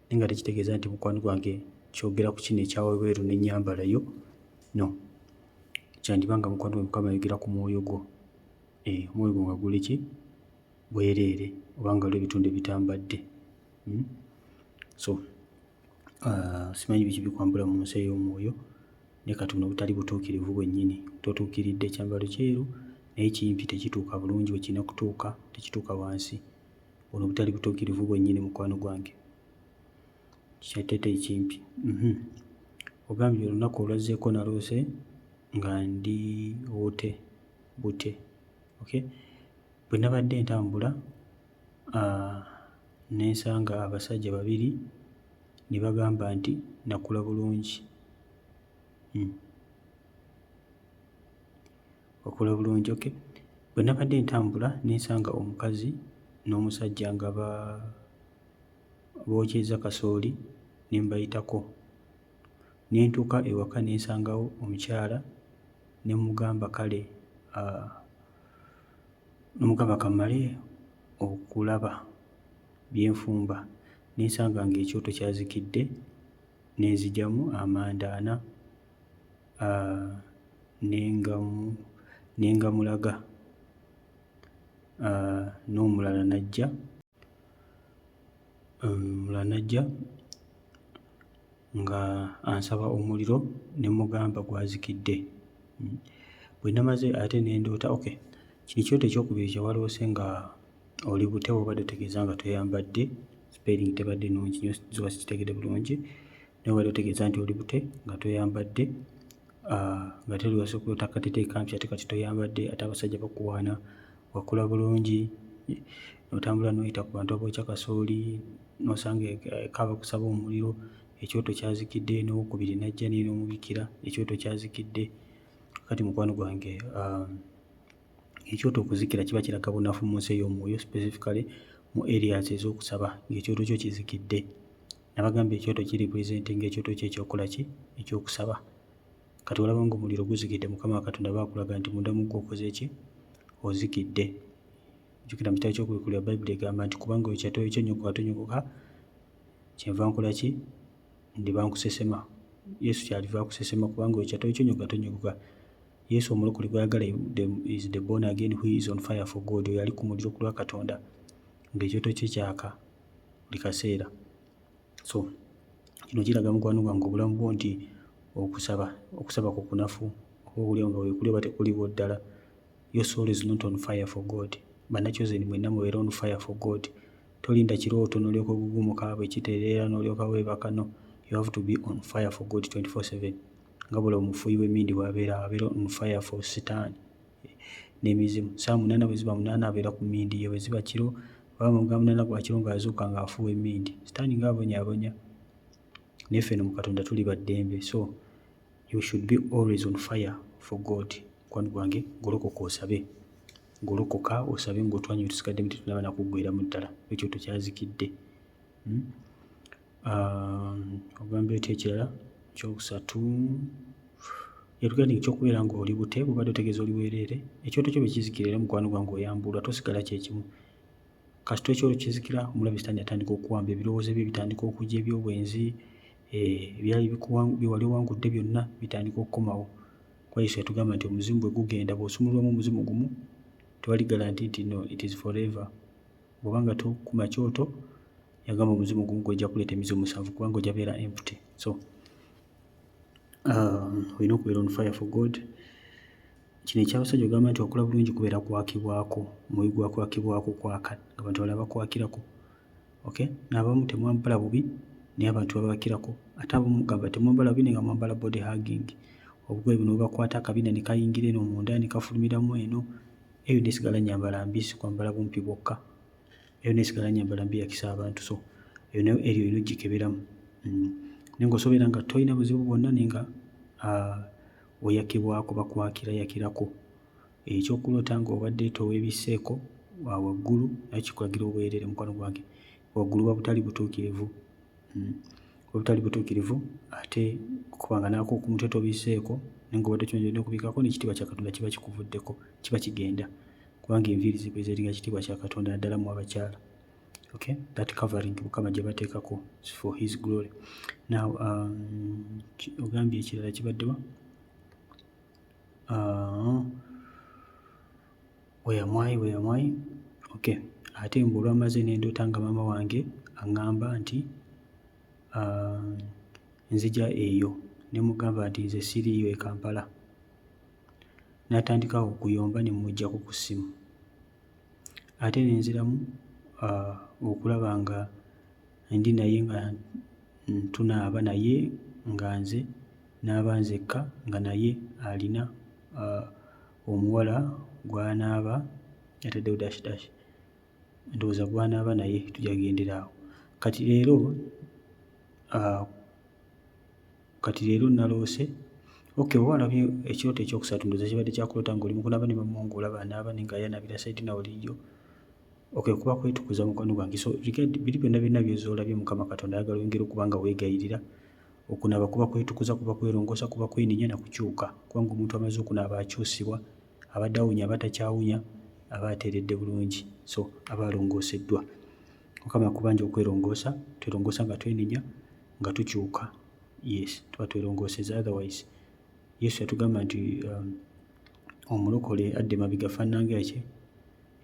naye nga tekitegeeza nti mukwano gwange kyogera ku kino ekya wabweru n'ennyambala yo no. Kyandiba nga mukwano gwange Mukama ayogera ku mwoyo gwo, omwoyo gwo nga guli ki? Bwereere oba nga waliwo ebitundu ebitambadde. So simanyi biki bikwambula mu nsi ey'omwoyo naye kati buno butali butuukirivu bwennyini. Totuukiridde, ekyambalo kyeru naye kimpi tekituuka bulungi we kirina kutuuka, tekituuka wansi. Buno butali butuukirivu bwennyini mukwano gwange. Kiteeteeyi kimpi. Ogambye olunaku olwazzeeko naloose nga ndi bute. Okay. Bwe nabadde ntambula Ne nsanga abasajja babiri ne bagamba nti nakula bulungi. Wakula bulungi, okay. Bwe nabadde ntambula ne nsanga omukazi n'omusajja nga bookyezza kasooli ne mbayitako. Ne ntuuka ewaka ne nsangawo omukyala ne mmugamba kale ne mmugamba kammale okulaba bye nfumba ne nsanga ng'ekyoto kyazikidde ne nzigyamu amanda ana ne ngamulaga n'omulala n'ajja omulala n'ajja nga ansaba omuliro ne mmugamba gwazikidde. Bwe namaze ate ne ndoota, okay, kino ekirooto ekyokubiri kye waloose nga oli bute w'obadde otegeeza nga toyambadde, spelling tebadde nnungi nnyo so sikitegedde bulungi, naye obadde otegeeza nti oli bute nga toyambadde ng'ate oli wasooka kuloota akateeteeyi kampi ate kati toyambadde ate abasajja bakuwaana, wakula bulungi n'otambula n'oyita ku bantu abookya kasooli n'osanga eka bakusaba omuliro, ekyoto kyazikidde n'owookubiri n'ajja naye n'omubikkira ekyoto kyazikidde. Kati mukwano gwange ekyoto okuzikira kiba kiraga bunafu mu nsi ey'omwoyo, specifically mu areas ez'okusaba ng'ekyoto kyo kizikidde. Nabagamba ekyoto ki representinga ekyoto kyo eky'okukola ki? Ekyokusaba. Kati olaba ng'omuliro guzikidde, Mukama Katonda aba akulaga nti munda mu ggwe okoze ki? Ozikidde. Jjukira mu kitabo ky'Okubikkulirwa Bayibuli egamba nti kubanga oyo kyonnyogoga tonnyogoga kyenva nkola ki? Ndiba nkusesema. Yesu kyaliva akusesema kubanga oyo kyonnyogoga tonnyogoga. Yesu omulokole gw'ayagala is the born again who is on fire for God, oyo ali ku muliro ku lwa Katonda ng'ekyoto kye kyaka buli kaseera. So kino kiraga mukwano gwange obulamu bwo nti okusaba kwo kunafu oba oba nga weekuli oba tekuliiwo ddala. Your soul is not on fire for God. Bannachosen mwenna mubeere on fire for God. Tolinda kirooto n'olyoka ogugumuka bwe kitereera n'olyoka weebaka, no. You have to be on fire for God 24/7. Nga bw'olaba omufuuyi w'emmindi bw'abeera, abeera on fire for Sitaani n'emizimu. Ssaawa 8 bwe ziba 8 abeera ku mmindi ye, bwe ziba kiro oba nga 8 gwa kiro ng'azuukuka ng'afuuwa emmindi. Sitaani ng'abonyaabonya. Naye ffe eno mu Katonda tuli ba ddembe. So you should be always on fire for God. Mukwano gwange golokoka osabe. Golokoka osabe ng'otwanye tusigaddemu tetunnaba na kuggweeramu ddala. Ekyoto kyazikidde. Ogambye otya ekirala? Ekyokusatu regarding ekyokubeera ng'oli bute bw'obadde otegeeza oli bwereere, ekyoto kyo bwe kizikira era mukwano gwange oyambulwa tosigala kye kimu. Kasita ekyoto kizikira omulabe Sitaani atandika okuwamba ebirowoozo bye bitandika okujja eby'obwenzi, ebyali bye wali owangudde byonna bitandika okukomawo. Kuba Yesu yatugamba nti omuzimu bwe gugenda bw'osumululwamu omuzimu gumu tewali guarantee nti no it is forever. Bw'oba nga tokuma kyoto yagamba omuzimu gumu gujja kuleeta emizimu 7 kubanga ojja beera empty. So olina okubeera on fire for God. Kino eky'abasajja ogamba nti wakula bulungi kubeera kwakibwako, omwoyo gwa kwakibwako kwaka abantu abalala bakwakirako. Okay, n'abamu temwambala bubi naye abantu babakirako, ate abamu mugamba temwambala bubi naye nga mwambala body hugging. Obugoye buno bubakwata akabina ne kayingira eno munda ne kafulumiramu eno, eyo nesigala nnyambala mbi si kwambala bumpi bwokka. Eyo nesigala nnyambala mbi yakisa abantu so eyo nayo area olina oggikeberamu. Naye ng'osobola nga tolina buzibu bwonna naye nga oyakibwako bakwakirayakirako. Ekyokuloota ng'obadde toweebisseeko waggulu nakyo kikulagira obwereere mukwano gwange. Waggulu buba butali butuukirivu. Buba butali butuukirivu ate kuba nga n'ak'oku mutwe tobisseeko naye ng'obadde okimanyi olina okubikkako n'ekitiibwa kya Katonda kiba kikuvuddeko kiba kigenda kubanga enviiri zirepresentinga kitiibwa kya Katonda naddala mmwe abakyala. Okay, that covering Mukama gye bateekako is for his glory. Now ogambye ekirala kibadde wa? Where am I, where am I? Okay, ate mbu olwamaze ne ndoota nga maama wange aŋŋamba nti nzija eyo ne mugamba nti nze siriiyo e Kampala. N'atandika okuyomba ne mmuggyako ku ssimu. Ate ne nziramu okulaba nga ndi naye nga tunaaba naye nga nze naaba nzekka nga naye alina omuwala gw'anaaba ataddewo dash dash. Ndowooza gw'anaaba naye tujja kugendera awo. Kati leero kati leero naloose. Okay, oba walabye ekirooto ekyokusatu, ndowooza kibadde kya kuloota ng'oli mu kunaaba ne maama wo, ng'olaba anaaba naye nga ye anaabira side naawe oliyo. Okay, kuba kwetukuza, mukwano gwange. So regard biri byonna byonna by'ozze olabye, Mukama Katonda ayagala oyongere okuba nga weegayirira. Okunaaba kuba kwetukuza, kuba kwerongoosa, kuba kwenenya na kukyuka, kubanga omuntu amaze okunaaba akyusibwa, abadde awunya aba takyawunya, aba ateeredde bulungi, so aba alongooseddwa. Mukama akubanja okwerongoosa, twerongoosa nga twenenya, nga tukyuka. Yes, tuba twerongoosezza. Otherwise Yesu yatugamba nti omulokole adda emabega afaanana nga ki?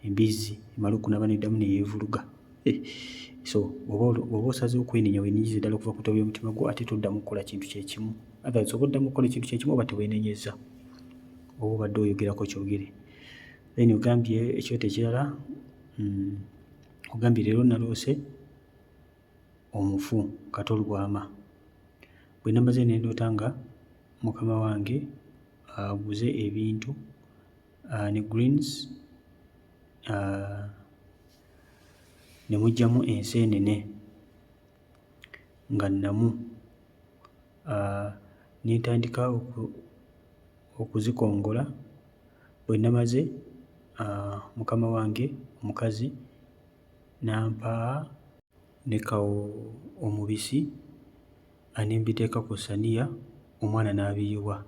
Embizzi emala okunaaba n'eddamu ne yeevuluga. So bw'oba osazeewo okwenenya, weenenyeze ddala okuva ku ntobo y'omutima gwo, ate toddamu kukola kintu kye kimu. Otherwise oba oddamu okukola ekintu kye kimu, oba teweenenyezza, oba obadde oyogerako kyogere. Then ogambye ekirooto ekirala, ogambye leero naloose omufu Kato Lubwama. Bwe namaze ne ndoota nga mukama wange aguze ebintu ne greens ne muggyamu enseenene nga nnamu, ne ntandika okuzikongola. Bwe namaze, mukama wange omukazi n'ampa ne kawo omubisi ne mbiteeka ku ssaniya, omwana n'abiyiwa.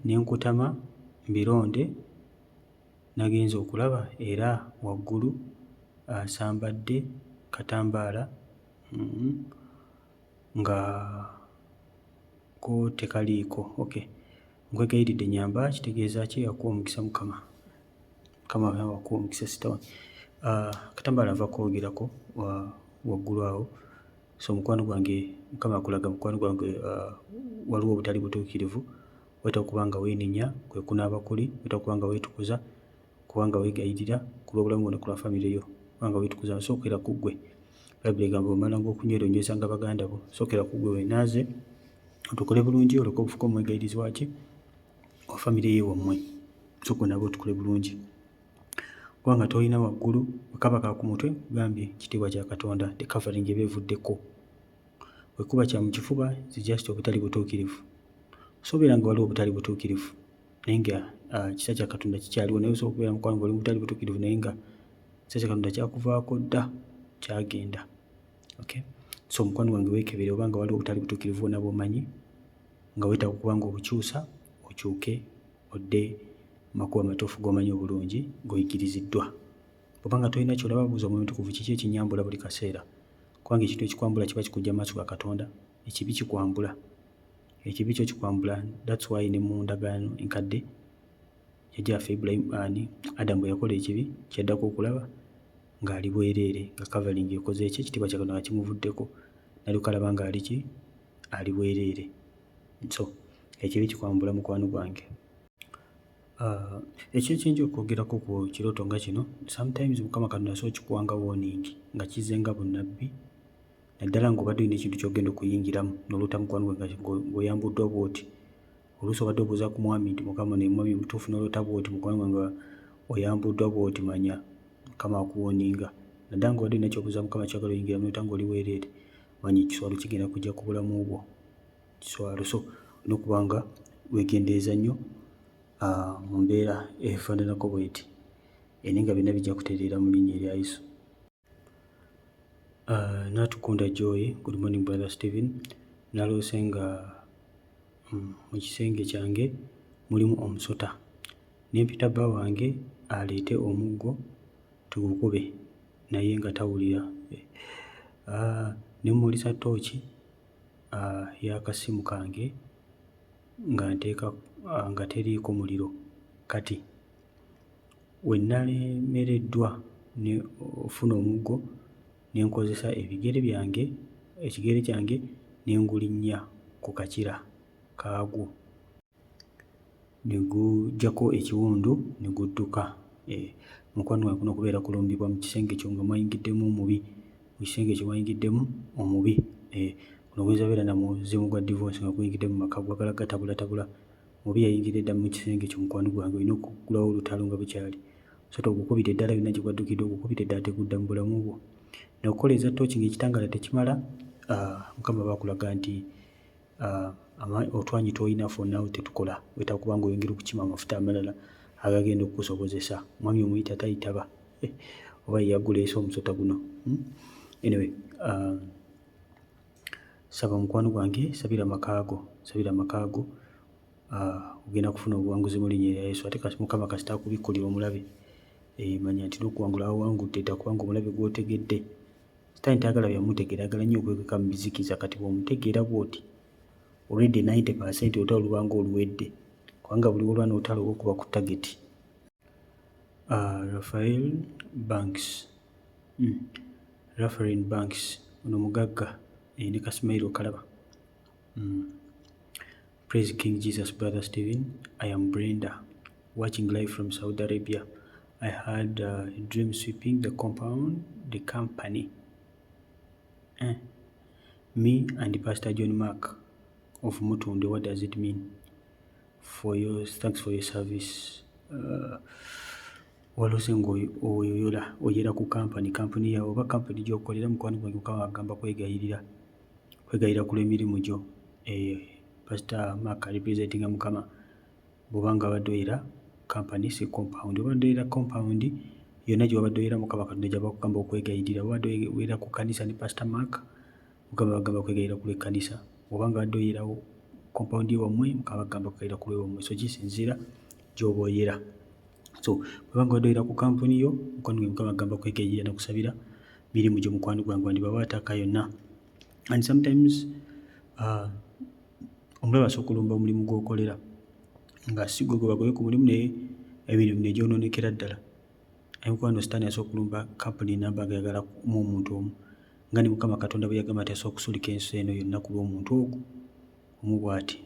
Ne nkutama mbironde, nagenze okulaba era waggulu asambadde katambaala nga ko tekaliiko. Okay. Nkwegayiridde nnyamba, kitegeeza ki? Akuwe omukisa Mukama. Mukama naawe akuwe omukisa, sister wange. Akatambaala nva koogerako waggulu awo. So mukwano gwange, Mukama akulaga, mukwano gwange, waliwo obutali butuukirivu. Weetaaga okuba nga weenenya, kwe kunaaba kuli, weetaaga okuba nga weetukuza, kubanga weegayirira ku lw'obulamu bwo ne ku lwa famire yo, kubanga weetukuza. Sookera ku ggwe. Bayibuli egamba bw'omalanga okunywera onywezanga baganda bo. Sookera ku ggwe, weenaaze, otukole bulungi, olyoke ofuuke omwegayirizi waki? Wa famire y'ewammwe. Sooka onaabe otukole bulungi. Kubanga tolina waggulu, bwe kaba ka ku mutwe, gambye kitiibwa kya Katonda, the covering eba evuddeko. Bwe kuba kya mu kifuba, is just obutali butuukirivu. So obeera nga waliwo obutali butuukirivu naye nga kisa kya Katonda kikyaliwo, naye osobola okubeera mukwano ng'oli mu butali butuukirivu naye nga kisa kya Katonda kyakuvaako dda, kyagenda. Okay? So mukwano gwange, weekebere oba nga waliwo obutali butuukirivu bwonna bw'omanyi nga weetaaga okuba nga obukyusa, okyuke odde mu makubo amatuufu g'omanyi obulungi g'oyigiriziddwa. Bw'oba nga tolina ky'olaba, buuza Omwoyo Omutukuvu, kiki ekinnyambula buli kaseera? Kubanga ekintu ekikwambula kiba kikuggya mu maaso ga Katonda. Ekibi kikwambula. Ekibi kyo kikwambula. That's why ne mu ndagaano enkadde, jjajjaffe Ibulayimu ani Adamu bwe yakola ekibi, kyaddako okulaba ng'ali bwereere, nga covering ekoze ki? Ekitiibwa kya Katonda nga kimuvuddeko, n'alyoka alaba ng'ali ki? Ali bwereere. So ekibi kikwambula, mukwano gwange. Ekyo kyenja okwogerako ku kirooto nga kino, sometimes Mukama Katonda asobola okikuwa nga warning, nga kizze nga bunnabbi, naddala ng'obadde olina ekintu ky'ogenda okuyingiramu n'oloota, mukwano gwange, ng'oyambuddwa bw'oti. Oluusi obadde obuuza ku mwami nti, Mukama, ono ye mwami mutuufu? N'oloota bw'oti, mukwano gwange, nga oyambuddwa bw'oti, manya Mukama akuwarninga. Naddala ng'obadde olina ky'obuuza Mukama ky'oyagala oyingiramu, n'oloota ng'oli bwereere, manya ekiswalo kigenda kujja ku bulamu bwo, kiswalo. So olina okuba nga weegendereza nnyo mu mbeera efaananako bw'eti, naye nga byonna bijja kutereera mu linnya erya Yesu. Natukunda Joy, good morning brother Stephen. Naloose nga mu kisenge kyange mulimu omusota, ne mpita bba wange aleete omuggo tugukube, naye nga tawulira. Ne mmulisa ttooki y'akasimu kange nga nteeka nga teriiko muliro. Kati we nalemereddwa ne ofuna omuggo ne nkozesa ebigere byange, ekigere kyange ne ngulinnya ku kakira kaagwo, ne guggyako ekiwundu ne gudduka. Mukwano gwange, kuno kubeera kulumbibwa mu kisenge kyo nga mwayingiddemu omubi, mu kisenge kyo mwayingiddemu omubi. Guno guyinza beera na muzimu gwa divorce nga guyingidde mu maka, gwagala gatabulatabula. Omubi yayingidde dda mu kisenge kyo, mukwano gwange, olina okuggulawo olutalo nga bukyali. So togukubira eddala yonna gye gwaddukidde, ogukubira eddala tegudda mu bulamu bwo. N'okukoleeza ttooki ng'ekitangaala tekimala, Mukama aba akulaga nti otwanyi tw'olina for now tetukola, weetaaga kuba ng'oyongera okukima amafuta amalala agagenda okukusobozesa. Omwami omuyita tayitaba, oba ye yaguleese omusota guno. Anyway, saba mukwano gwange, sabira amaka go, sabira amaka go, ogenda kufuna obuwanguzi mu linnya erya Yesu. Ate Mukama kasita akubikkulira omulabe, manya nti n'okuwangula wawangudde dda kubanga omulabe gw'otegedde. Sitaani tayagala byamutegeera, ayagala nnyo okwekweka mu bizikiza. Kati bw'omutegeera bw'oti, already 90% olutalo luba ng'oluwedde, kubanga buli lw'olwana olutalo oba okuba ku target. Raphael Banks, Raphael Banks ono mugagga, ne ka smile okalaba. Praise King Jesus, Brother Stephen. I am Brenda, watching live from Saudi Arabia. I had a dream sweeping the compound, the company. Me and Pastor John Mark of Mutunde. What does it mean? For your thanks for your service. Waloose ng'oyoyola oyera ku kampani, kampuni yawe oba kampani gy'okolera. Mukwano gwange, Mukama agamba kwegayirira, kwegayirira ku lw'emirimu gyo. Pastor Mark representinga Mukama. Bw'oba nga abadde oyera kampani, si compound, oba oyera compound yonna gye wabadde oyera, Mukama Katonda gy'aba akugamba okwegayirira. Oba obadde oyera ku kkanisa ne Pastor Mark, Mukama bagamba kwegayirira ku lw'ekkanisa. Oba nga abadde oyerawo compound ewammwe, Mukama bagamba kwegayirira ku lw'ewammwe. So kisinziira gy'oba oyera. So bw'oba nga obadde oyera ku kampuni yo, mukwano gwange, Mukama agamba kwegayirira n'okusabira mirimu gyo. Mukwano gwange, wandibawo attack yonna, and sometimes omulabe asobola okulumba omulimu gw'okolera nga si gwe gwe bagobye ku mulimu, naye emirimu ne gyonoonekera ddala. Aye mukwano, sitaani asobola okulumba kampuni namba nga ayagala mu omuntu omu, nga ne Mukama Katonda bwe yagamba nti asobola okusulika ensi eno yonna ku lw'omuntu ogwo omu bw'ati.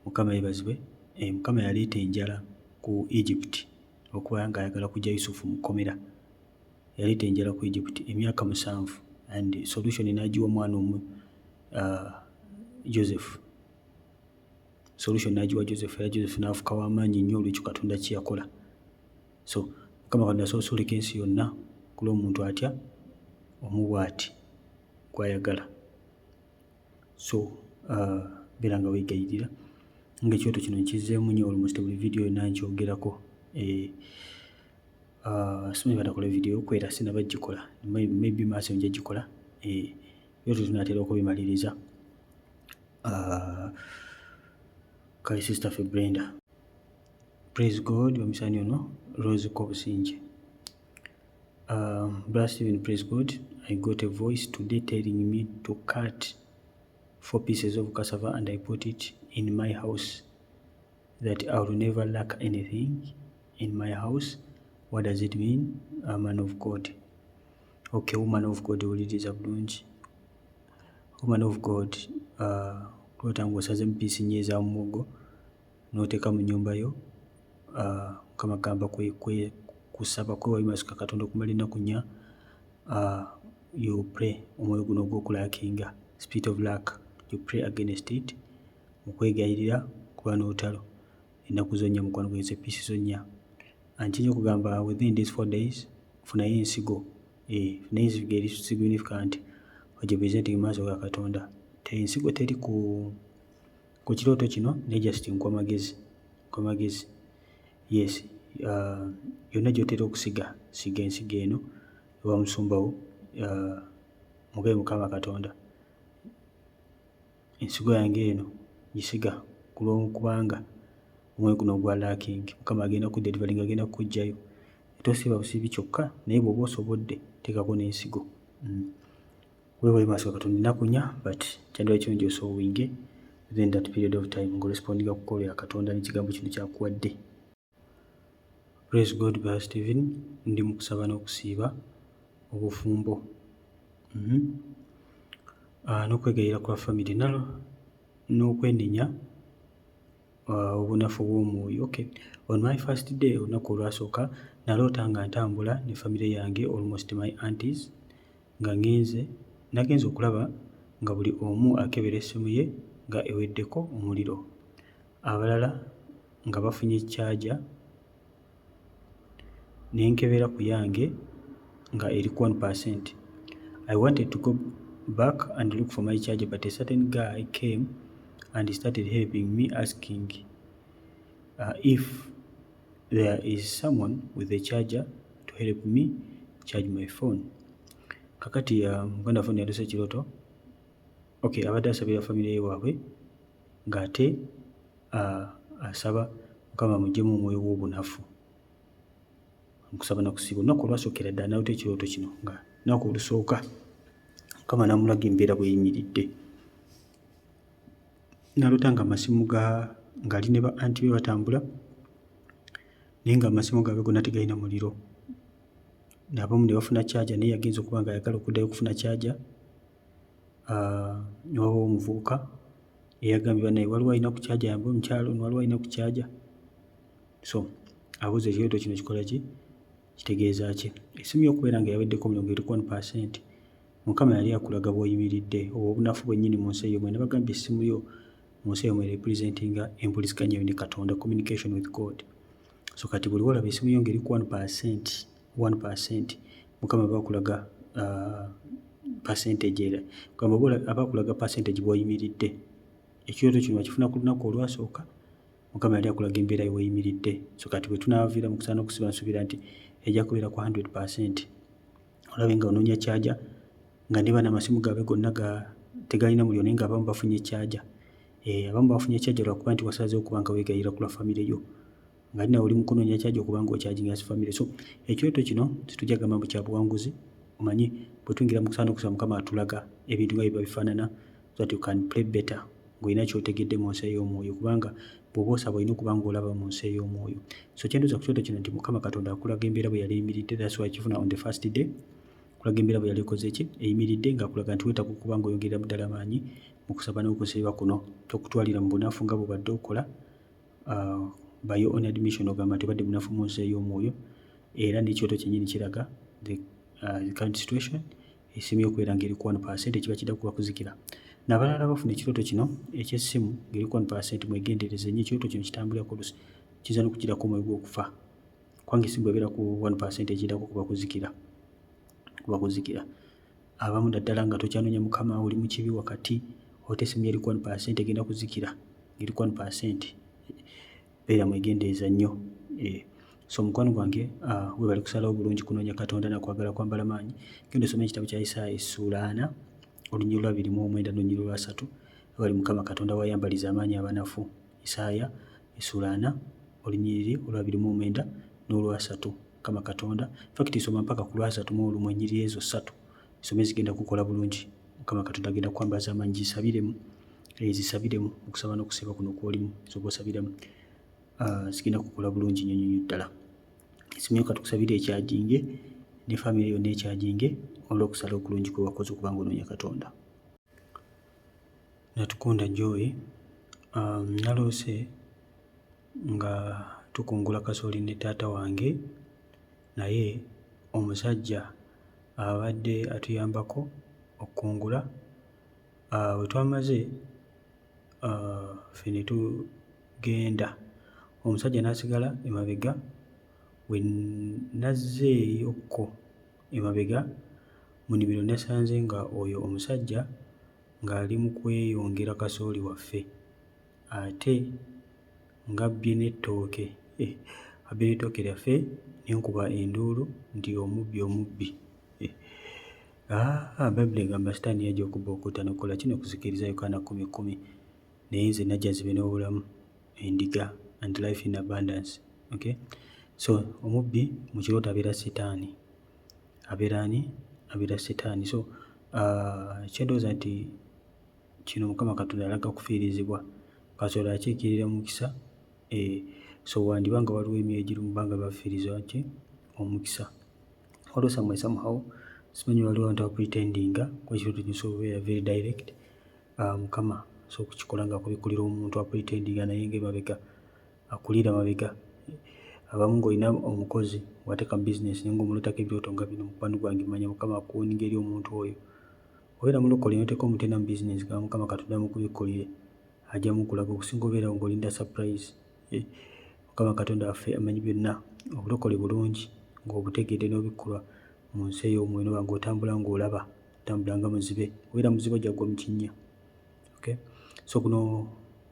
Mukama yeebazibwe. Mukama yaleeta enjala ku Egypt okuba nga ayagala kuggya Yusufu mu kkomera. Yaleeta enjala ku Egypt emyaka 7 and solution n'agiwa omwana omu, Joseph. Solution n'agiwa Joseph, era Joseph n'afuuka w'amaanyi nnyo olw'ekyo Katonda kye yakola. So Mukama Katonda asobola osulika ensi yonna ku lw'omuntu atya omu bw'ati gw'ayagala. So beera nga weegayirira. Ng'ekyoto kino nkizzeemu nnyo, almost buli video yonna nkyogerako. Simanyi batakola video yokwera, sinaba gikola, maybe maaso nja gikola. Ebyoto tunaatera okubimaliriza. Kale sister ffe Brenda. Praise God, omusaani ono Rose Kobusinge. Brother Stephen, praise God. I got a voice today telling me to cut four pieces of cassava and I put it in my house, that I will never lack anything in my house. What does it mean, a man of God? Okay, woman of God, wuliriza bulungi. Woman of God, kuloota ng'osazeemu piece nnya eza muwogo n'oteeka mu nnyumba yo, Mukama agamba kusaba kwewayo maaso ga Katonda okumala ennaku 4. You pray omwoyo guno ogw'okulackinga, spirit of lack, you pray against it mu kwegayirira, kuba n'olutalo ennaku zonnya. Mukwano gwange, ze piece zonnya. Nkiyinza okugamba within these 4 days funayo ensigo, funayo ensigo eri significant, ogipresenting mu maaso ga Katonda. Ensigo teri ku kirooto kino, naye just nkuwa magezi, nkuwa magezi. Yes, yonna gy'otera okusiga, siga ensigo eno ewa musumba wo, mugabe Mukama Katonda, ensigo yange eno gisiga ku lw'okubanga omwoyo guno ogwa lacking, Mukama agenda kudeliveringa, agenda kukuggyayo. Tosiiba busiibi kyokka, naye bw'oba osobodde teekako n'ensigo. Weewaayo maaso ga Katonda ennaku 4, but kyandiba kirungi osowinge within that period of time ng'orespondinga ku call ya Katonda n'ekigambo kino ky'akuwadde. Praise God, Brother Stephen. Ndi mu kusaba n'okusiiba obufumbo n'okwegayirira kwa family nalo n'okwenenya obunafu bw'omwoyo. Okay. On my first day, olunaku olwasooka, naloota nga ntambula ne family yange, almost my aunties, nga ngenze, nagenze okulaba nga buli omu akebera essimu ye nga eweddeko omuliro, abalala nga bafunye charger. Ne nkebera ku yange nga eri ku 1%. I wanted to go back and look for my charger, but a certain guy came and started helping me, asking if there is someone with a charger to help me charge my phone. Kakati muganda waffe yalose ekirooto. Okay, abadde asabira famire ye waabwe ng'ate asaba Mukama amuggyemu omwoyo gw'obunafu nkusaba nakusiiba. Olunaku olwasookera ddala n'aloota ekirooto kino, nga lunaku olusooka, Mukama n'amulaga embeera bw'eyimiridde. N'aloota nga amasimu ga ng'ali ne ba anti be batambula, naye ng'amasimu gaabwe gonna tegalina muliro, abamu ne bafuna charger, naye yagenze okuba ng'ayagala okuddayo okufuna charger, ne wabaawo omuvubuka eyagambye, "Bannaye, waliwo alina ku charger ayambe omukyala ono? Waliwo alina ku charger?" So abuuza, ekirooto kino kikola ki, kitegeeza ki? Essimu yo okubeera nga yaweddeko omuliro ng'eri ku 1%, Mukama yali akulaga bw'oyimiridde, obwo obunafu bwennyini mu nsi ey'omwoyo. Nabagambye, essimu yo mu nsi ey'omwoyo representinga empuliziganya yo ne Katonda, communication with God. So kati buli lw'olaba essimu yo ng'eri ku 1%, 1%, Mukama aba akulaga percentage, era kugamba aba akulaga percentage bw'oyimiridde. Ekirooto kino wakifuna ku lunaku olwasooka, Mukama yali akulaga embeera yo weeyimiridde. So kati bwe tunaaviira mu kusaba n'okusiiba, nsuubira nti ejja kubeera ku 100%, olabe nga onoonya charger, nga ne bano amasimu gaabwe gonna ga tegalina muliro, naye ng'abamu bafunye charger. Abamu bafunye charger lwakuba nti wasazeewo okuba nga weegayirira ku lwa famire yo, nga ate nawe oli mu kunoonya charger okuba nga okyajinga famire. So ekirooto kino situjja kugamba mbu kya buwanguzi. Omanyi bwe tuyingira mu kusaba n'okusaba, Mukama atulaga ebintu nga bwe biba bifaanana, so that you can play better ng'olina ky'otegedde mu nsi ey'omwoyo, kubanga bw'oba osaba olina okuba ng'olaba mu nsi ey'omwoyo. So kye ndowooza ku kirooto kino nti Mukama Katonda akulaga embeera bwe yali eyimiridde. That's why kifuna on the first day, kulaga embeera bwe yali ekoze ki, eyimiridde, ng'akulaga nti weetaaga okuba ng'oyongerera ddala amaanyi mu kusaba n'okusiiba kuno, tokutwalira mu bunafu nga bw'obadde okola. By your own admission ogamba nti obadde munafu mu nsi ey'omwoyo, era n'ekirooto kyennyini kiraga the current situation. Essimu yo okubeera ng'eri ku 1%, ekiba kidda kuba kuzikira. N'abalala bafuna ekirooto kino eky'essimu ng'eri ku 1%, mwegendereze nnyo. Ekirooto kino kitambulirako, oluusi kiyinza n'okugirako omwoyo gw'okufa, kubanga essimu bw'ebeera ku 1%, ekiddako kuba kuzikira, kuba kuzikira. Abamu naddala nga tokyanoonya Mukama, oli mu kibi wakati, ate essimu yo eri ku 1%, egenda kuzikira ng'eri ku 1%. Beera mwegendereza nnyo. So mukwano gwange, weebale kusalawo bulungi kunoonya Katonda nakwagala kwambala maanyi. Genda osome ekitabo kya Isaaya essuula 40, olunyiriri lwa 29 n'olunyiriri lwa 30, wali Mukama Katonda wayambaliza amaanyi abanafu. Isaaya essuula 40, olunyiriri olwa 29 n'olwasatu. Mukama Katonda, fact soma mpaka ku lwasatu mu olumu, ennyiriri ezo ssatu some, zigenda kukola bulungi. Mukama Katonda agenda kukwambaza amaanyi. Gisabiremu, zisabiremu okusaba n'okusiiba kuno kw'olimu, zoba osabiramu, zigenda kukola bulungi nnyo nnyo ddala. Essimu yo katukusabire ekyajinge, ne famire yonna ekyajinge, olw'okusala okulungi kwe wakoze okuba nga onoonya Katonda. Natukunda Joy, naloose nga tukungula kasooli ne taata wange, naye omusajja abadde atuyambako okukungula, bwe twamaze, ffe ne tugenda, omusajja n'asigala emabega. Bwe nazzeeyokko emabega mu nnimiro, nasanze nga oyo omusajja ng'ali mu kweyongera kasooli waffe, ate ng'abbye n'ettooke, abbye n'ettooke lyaffe, ne nkuba enduulu nti, "Omubbi, omubbi!" Bayibuli egamba Sitaani yajja okubba, okutta n'okukola ki, n'okuzikiriza, Yokaana 10:10, naye nze najja zibe n'obulamu, endiga, and life in abundance. Okay, so omubbi mu kirooto abeera Sitaani. Abeera ani? Abeera Sitaani. So kye ndowooza nti kino Mukama Katonda alaga kufiirizibwa. Kasooli akiikirira mukisa, so wandiba nga waliwo emyoyo egiri mu bbanga bafiirizibwa ki, omukisa. Waliwo somewhere, somehow, simanyi, waliwo abantu abapretendinga kuba ekirooto kisobola okubeera very direct. Mukama asobola okukikola ng'akubikkulira omuntu apretendinga, naye ng'emabega akulira mabega. Abamu ng'olina omukozi wateeka mu bizinesi, naye ng'omulootako ebirooto nga bino, mukwano gwange, manya Mukama akuwoninga eri omuntu oyo. Obeera mulokole n'oteeka omuntu yenna mu bizinesi, gamba Mukama Katonda amukubikkulire, ajja mukulaga, okusinga obeerawo ng'olinda surprise. Mukama Katonda waffe amanyi byonna. Obulokole bulungi. Ng'obutegedde n'obikkulwa mu nsi ey'omwoyo, noba ng'otambula ng'olaba, otambula nga muzibe. Obeera muzibe, ojja kugwa mu kinnya. Okay, so guno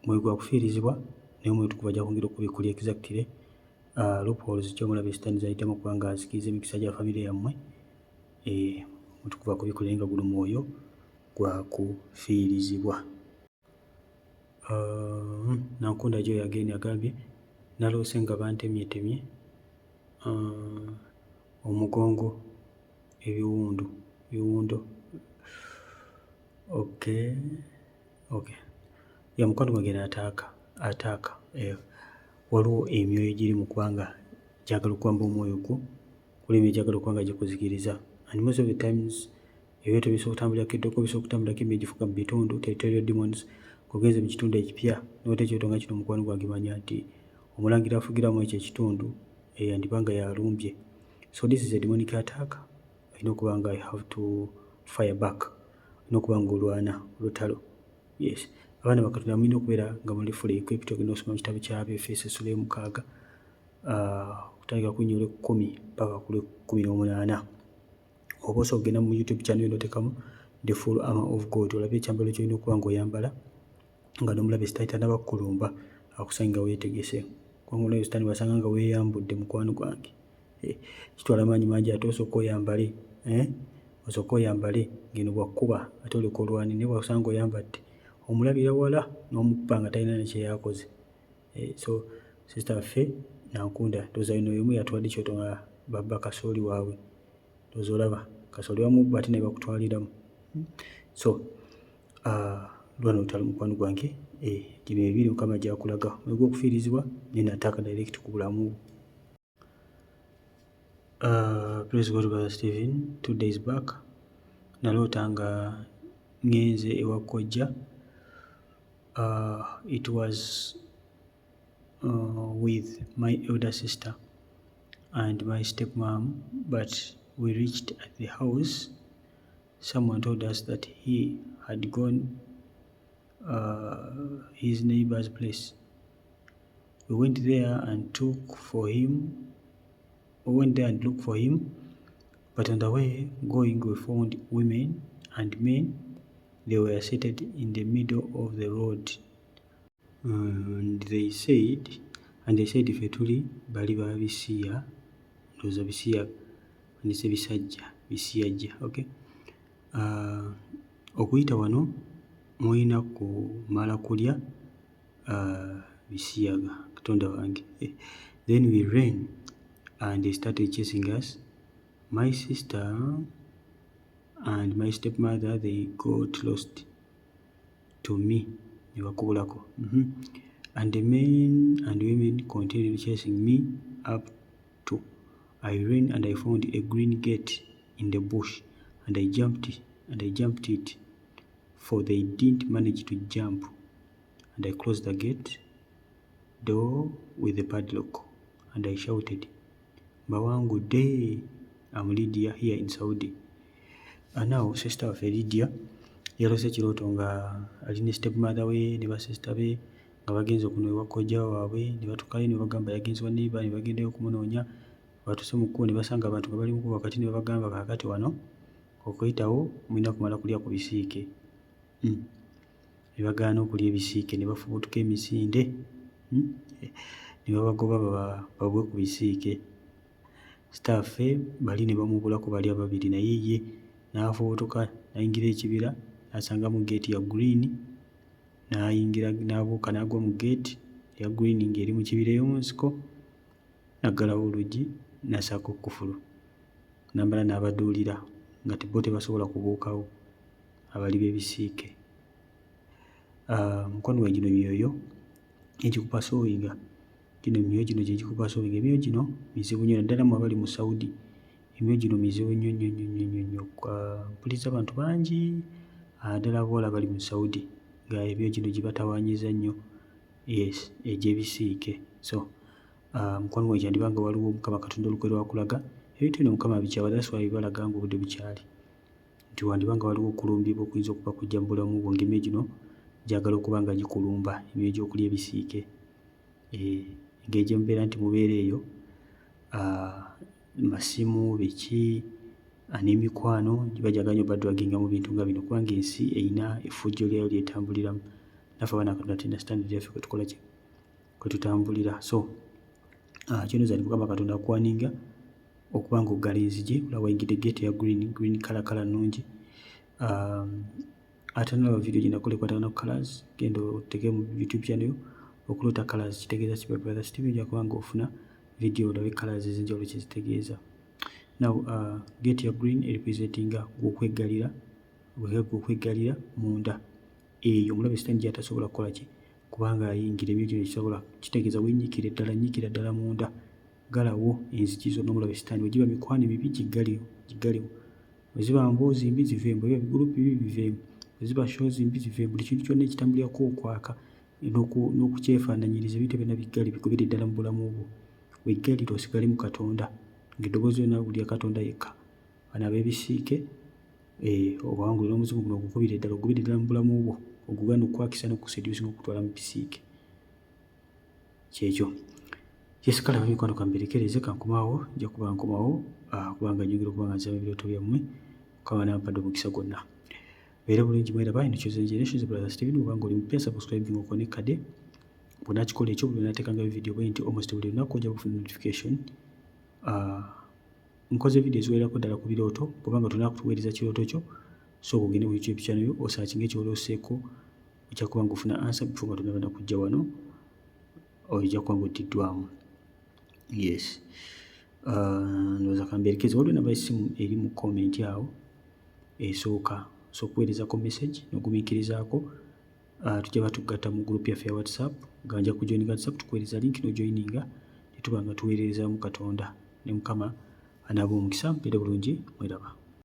mwoyo gwa kufiirizibwa, naye Omwoyo Omutukuvu ajja kwongera okubikkulira exactly loopholes kyomulaba Sitaani zayitamu okuba nga azikiriza emikisa gya famire yammwe. Omutukuvu akubikkulire nga guno mwoyo gwa kufiirizibwa. Nankunda Joy again agambye, naloose nga bantemyetemye omugongo ebiwundu biwundo. Okay, ya mukwano gwange ataaka waliwo emyoyo egiri mu kubanga gyagala okuwamba omwoyo gwo, waliwo emyoyo gyagala okuba nga gikuzikiriza, and most of the times ebyoto bisobola okutambulirako eddogo, bisobola okutambulirako emyoyo egifuga mu bitundu, territorial demons. Ng'ogenze mu kitundu ekipya n'ota ekyoto nga kino, mukwano gwange, manya nti omulangira afugiramu ekyo ekitundu yandiba nga yalumbye. So this is a demonic attack. Olina okuba nga you have to fire back, olina okuba nga olwana olutalo. Yes, abaana bakatonda mulina okubeera nga muli fully equipped. Ogenda osoma mu kitabo ky'Abaefeso essula 6, okutandika ku nnya olw'ekkumi paka ku lw'e 18, oba osobola okugenda mu YouTube channel n'oteekamu "The Full Armor of God", olabe ekyambalo ky'olina okuba ng'oyambala nga n'omulabe Sitaani tannaba kukulumba, akusange nga weetegese, kubanga omulabe Sitaani bw'asanga nga weeyambudde, mukwano gwange, kitwala maanyi mangi. Ate osooke oyambale, osooke oyambale, ng'eno bw'akkuba ate olyoke olwane, naye bw'akusanga ng'oyambadde, omulabira wala n'omukuba nga talina ne kye yaakoze. So sister waffe Nankunda, ndowooza eno y'omu yatwadde ekyoto nga babba kasooli waabwe. Ndowooza olaba kasooli bamubba ate ne bakutwaliramu. So lwana olutalo, mukwano gwange. Gino ebiri Mukama gy'akulaga, omwoyo gw'okufiirizibwa neno attack direct ku bulamu bwo. Praise God, brother Stephen. 2 days back naloota nga ŋŋenze ewa kojja. It was with my elder sister and my stepmom, but we reached at the house, someone told us that he had gone his neighbor's place. We went there and took for him, we went there and looked for him, but on the way going we found women and men. They were seated in the middle of the road and they said ffe tuli bali ba bisiya, ndowooza bisiya ndise bisajja, bisiyajja. Okay, okuyita wano mulina kumala kulya bisiyaga. Katonda wange. Then we ran and they started chasing us. My sister and my stepmother, they got lost to me, ne bakubulako. And the men and women continued chasing me up to I ran and I found a green gate in the bush and I jumped it, for they didn't manage to jump, and I closed the gate door with the padlock and I shouted, "Mbawangudde." I'm Lydia here in Saudi. And now sister waffe Lydia yaloose ekirooto nga ali ne stepmother we ne basister be nga bagenze kuno ewa kojja waabwe, ne batuukayo ne bagamba yagenze wa neighbor, ne bagendayo okumunoonya. Batuuse mu kkubo ne basanga abantu nga bali mu kkubo wakati, ne babagamba, "Kaakati wano okuyitawo mulina kumala kulya ku bisiike." Ne bagaana okulya ebisiike, ne bafubutuka emisinde, Ne babagoba babwe ku bisiike. Sitaffe bali ne bamubulako bali ababiri, naye ye n'afubutuka n'ayingira ekibira n'asangamu geeti ya green, n'ayingira, n'abuuka n'agwa mu geeti eya green ng'eri mu kibira ey'omu nsiko, n'aggalawo oluggi n'assaako kkufulu, n'amala n'abaduulira nga bo tebasobola kubuukawo, abali b'ebisiike. Mukwano gwange, gino emyoyo egikupursuinga, gino emyoyo gino gye gikupursuinga. Emyoyo gino mizibu nnyo, naddala mmwe abali mu Saudi, emyoyo gino mizibu nnyo nnyo nnyo nnyo nnyo nnyo. Mpulizza abantu bangi, naddala abawala abali mu Saudi, nga emyoyo gino gibatawaanyizza nnyo, yes, egy'ebisiike. So mukwano gwange, kyandiba nga waliwo Mukama Katonda olukwe lw'akulaga. Ebintu bino Mukama abikyawa, that's why bibalaga ng'obudde bukyali, nti wandiba nga waliwo okulumbibwa okuyinza okuba kujja mu bulamu bwo, ng'emyoyo gino gyagala okuba nga gikulumba, emyoyo gy'okulya ebisiike. Engeri gye mubeera nti mubeera eyo Masimu biki n'emikwano bajagala nnyo badraginga mu bintu nga bino, kubanga ensi erina effujjo lyayo lyetambuliramu. Naffe abaana Katonda tulina standard yaffe kwetukola ki, kwetutambulira. So kyonooza nti Mukama Katonda akuwaninga okuba nga oggala enzigi. Olaba wayingidde gate ya green, green colour, colour nnungi. Ate nalaba video gye nakola ekwatagana ku colours, genda oteeke mu YouTube channel yo okuloota colours kitegeeza ki, Brother Steven. Ojja kuba nga ofuna video olabe colours ez'enjawulo kye zitegeeza. Now gate ya green erepresentinga okweggalira, okweggalira munda eyo omulabe sitaani gy'atasobola kukola ki, kubanga ayingira ebintu bino kisobola kitegeeza wenyiikire ddala, nyiikira ddala munda, ggalawo enzigi zonna omulabe sitaani. Bwe giba mikwano emibi, giggalewo, giggalewo. Bwe ziba mboozi mbi, ziveemu. Bwe biba bigurupu bibi, biveemu. Bwe ziba shows mbi, ziveemu. Buli kintu kyonna ekitambulirako okwaka n'okukyefaananyiriza, ebintu byonna biggale, bigobere ddala mu bulamu bwo. Weggalire osigale mu Katonda, ng'eddoboozi lyonna lya Katonda yekka. Bano ab'ebisiike obawangule n'omuzimu guno ogukubire ddala, ogubire ddala mu bulamu bwo, ogugaana okukwakisa n'okuseducinga okukutwala mu bisiike. Kyekyo. Yes, kale ab'emikwano kamberekereze, kankomaawo, nja kuba nkomawo kubanga nyongera okuba nga nziramu ebirooto byammwe. Mukama anampadde omukisa gwonna. Beere bulungi, mweraba. Eno Chosen Generations, Brother Steven. Bw'oba ng'oli mupya, subscribing okone kade. Bw'onaakikola ekyo, buli lw'onaateekangayo video bwe nti almost buli lunaku, ojja kufuna notification. Nkoze video eziwererako ddala ku birooto. Bw'oba nga tonnaba kutuweereza kirooto kyo, sooka ogende ku YouTube channel yo osearchinge ky'olooseeko, ojja kuba ng'ofuna answer before nga tonnaba na kujja wano, ojja kuba ng'oddiddwamu. Yes. Ndowooza kamberekeze. Waliwo namba y'essimu eri mu comment awo esooka, osobola okuweerezako message n'ogumiikirizaako, tujja batugatta mu group yaffe ya WhatsApp nga nja kujoininga WhatsApp, tukuweereza link n'ojoininga ne tuba nga tuweererezaamu Katonda ne Mukama anaaba omukisa. Mbeere bulungi, mweraba.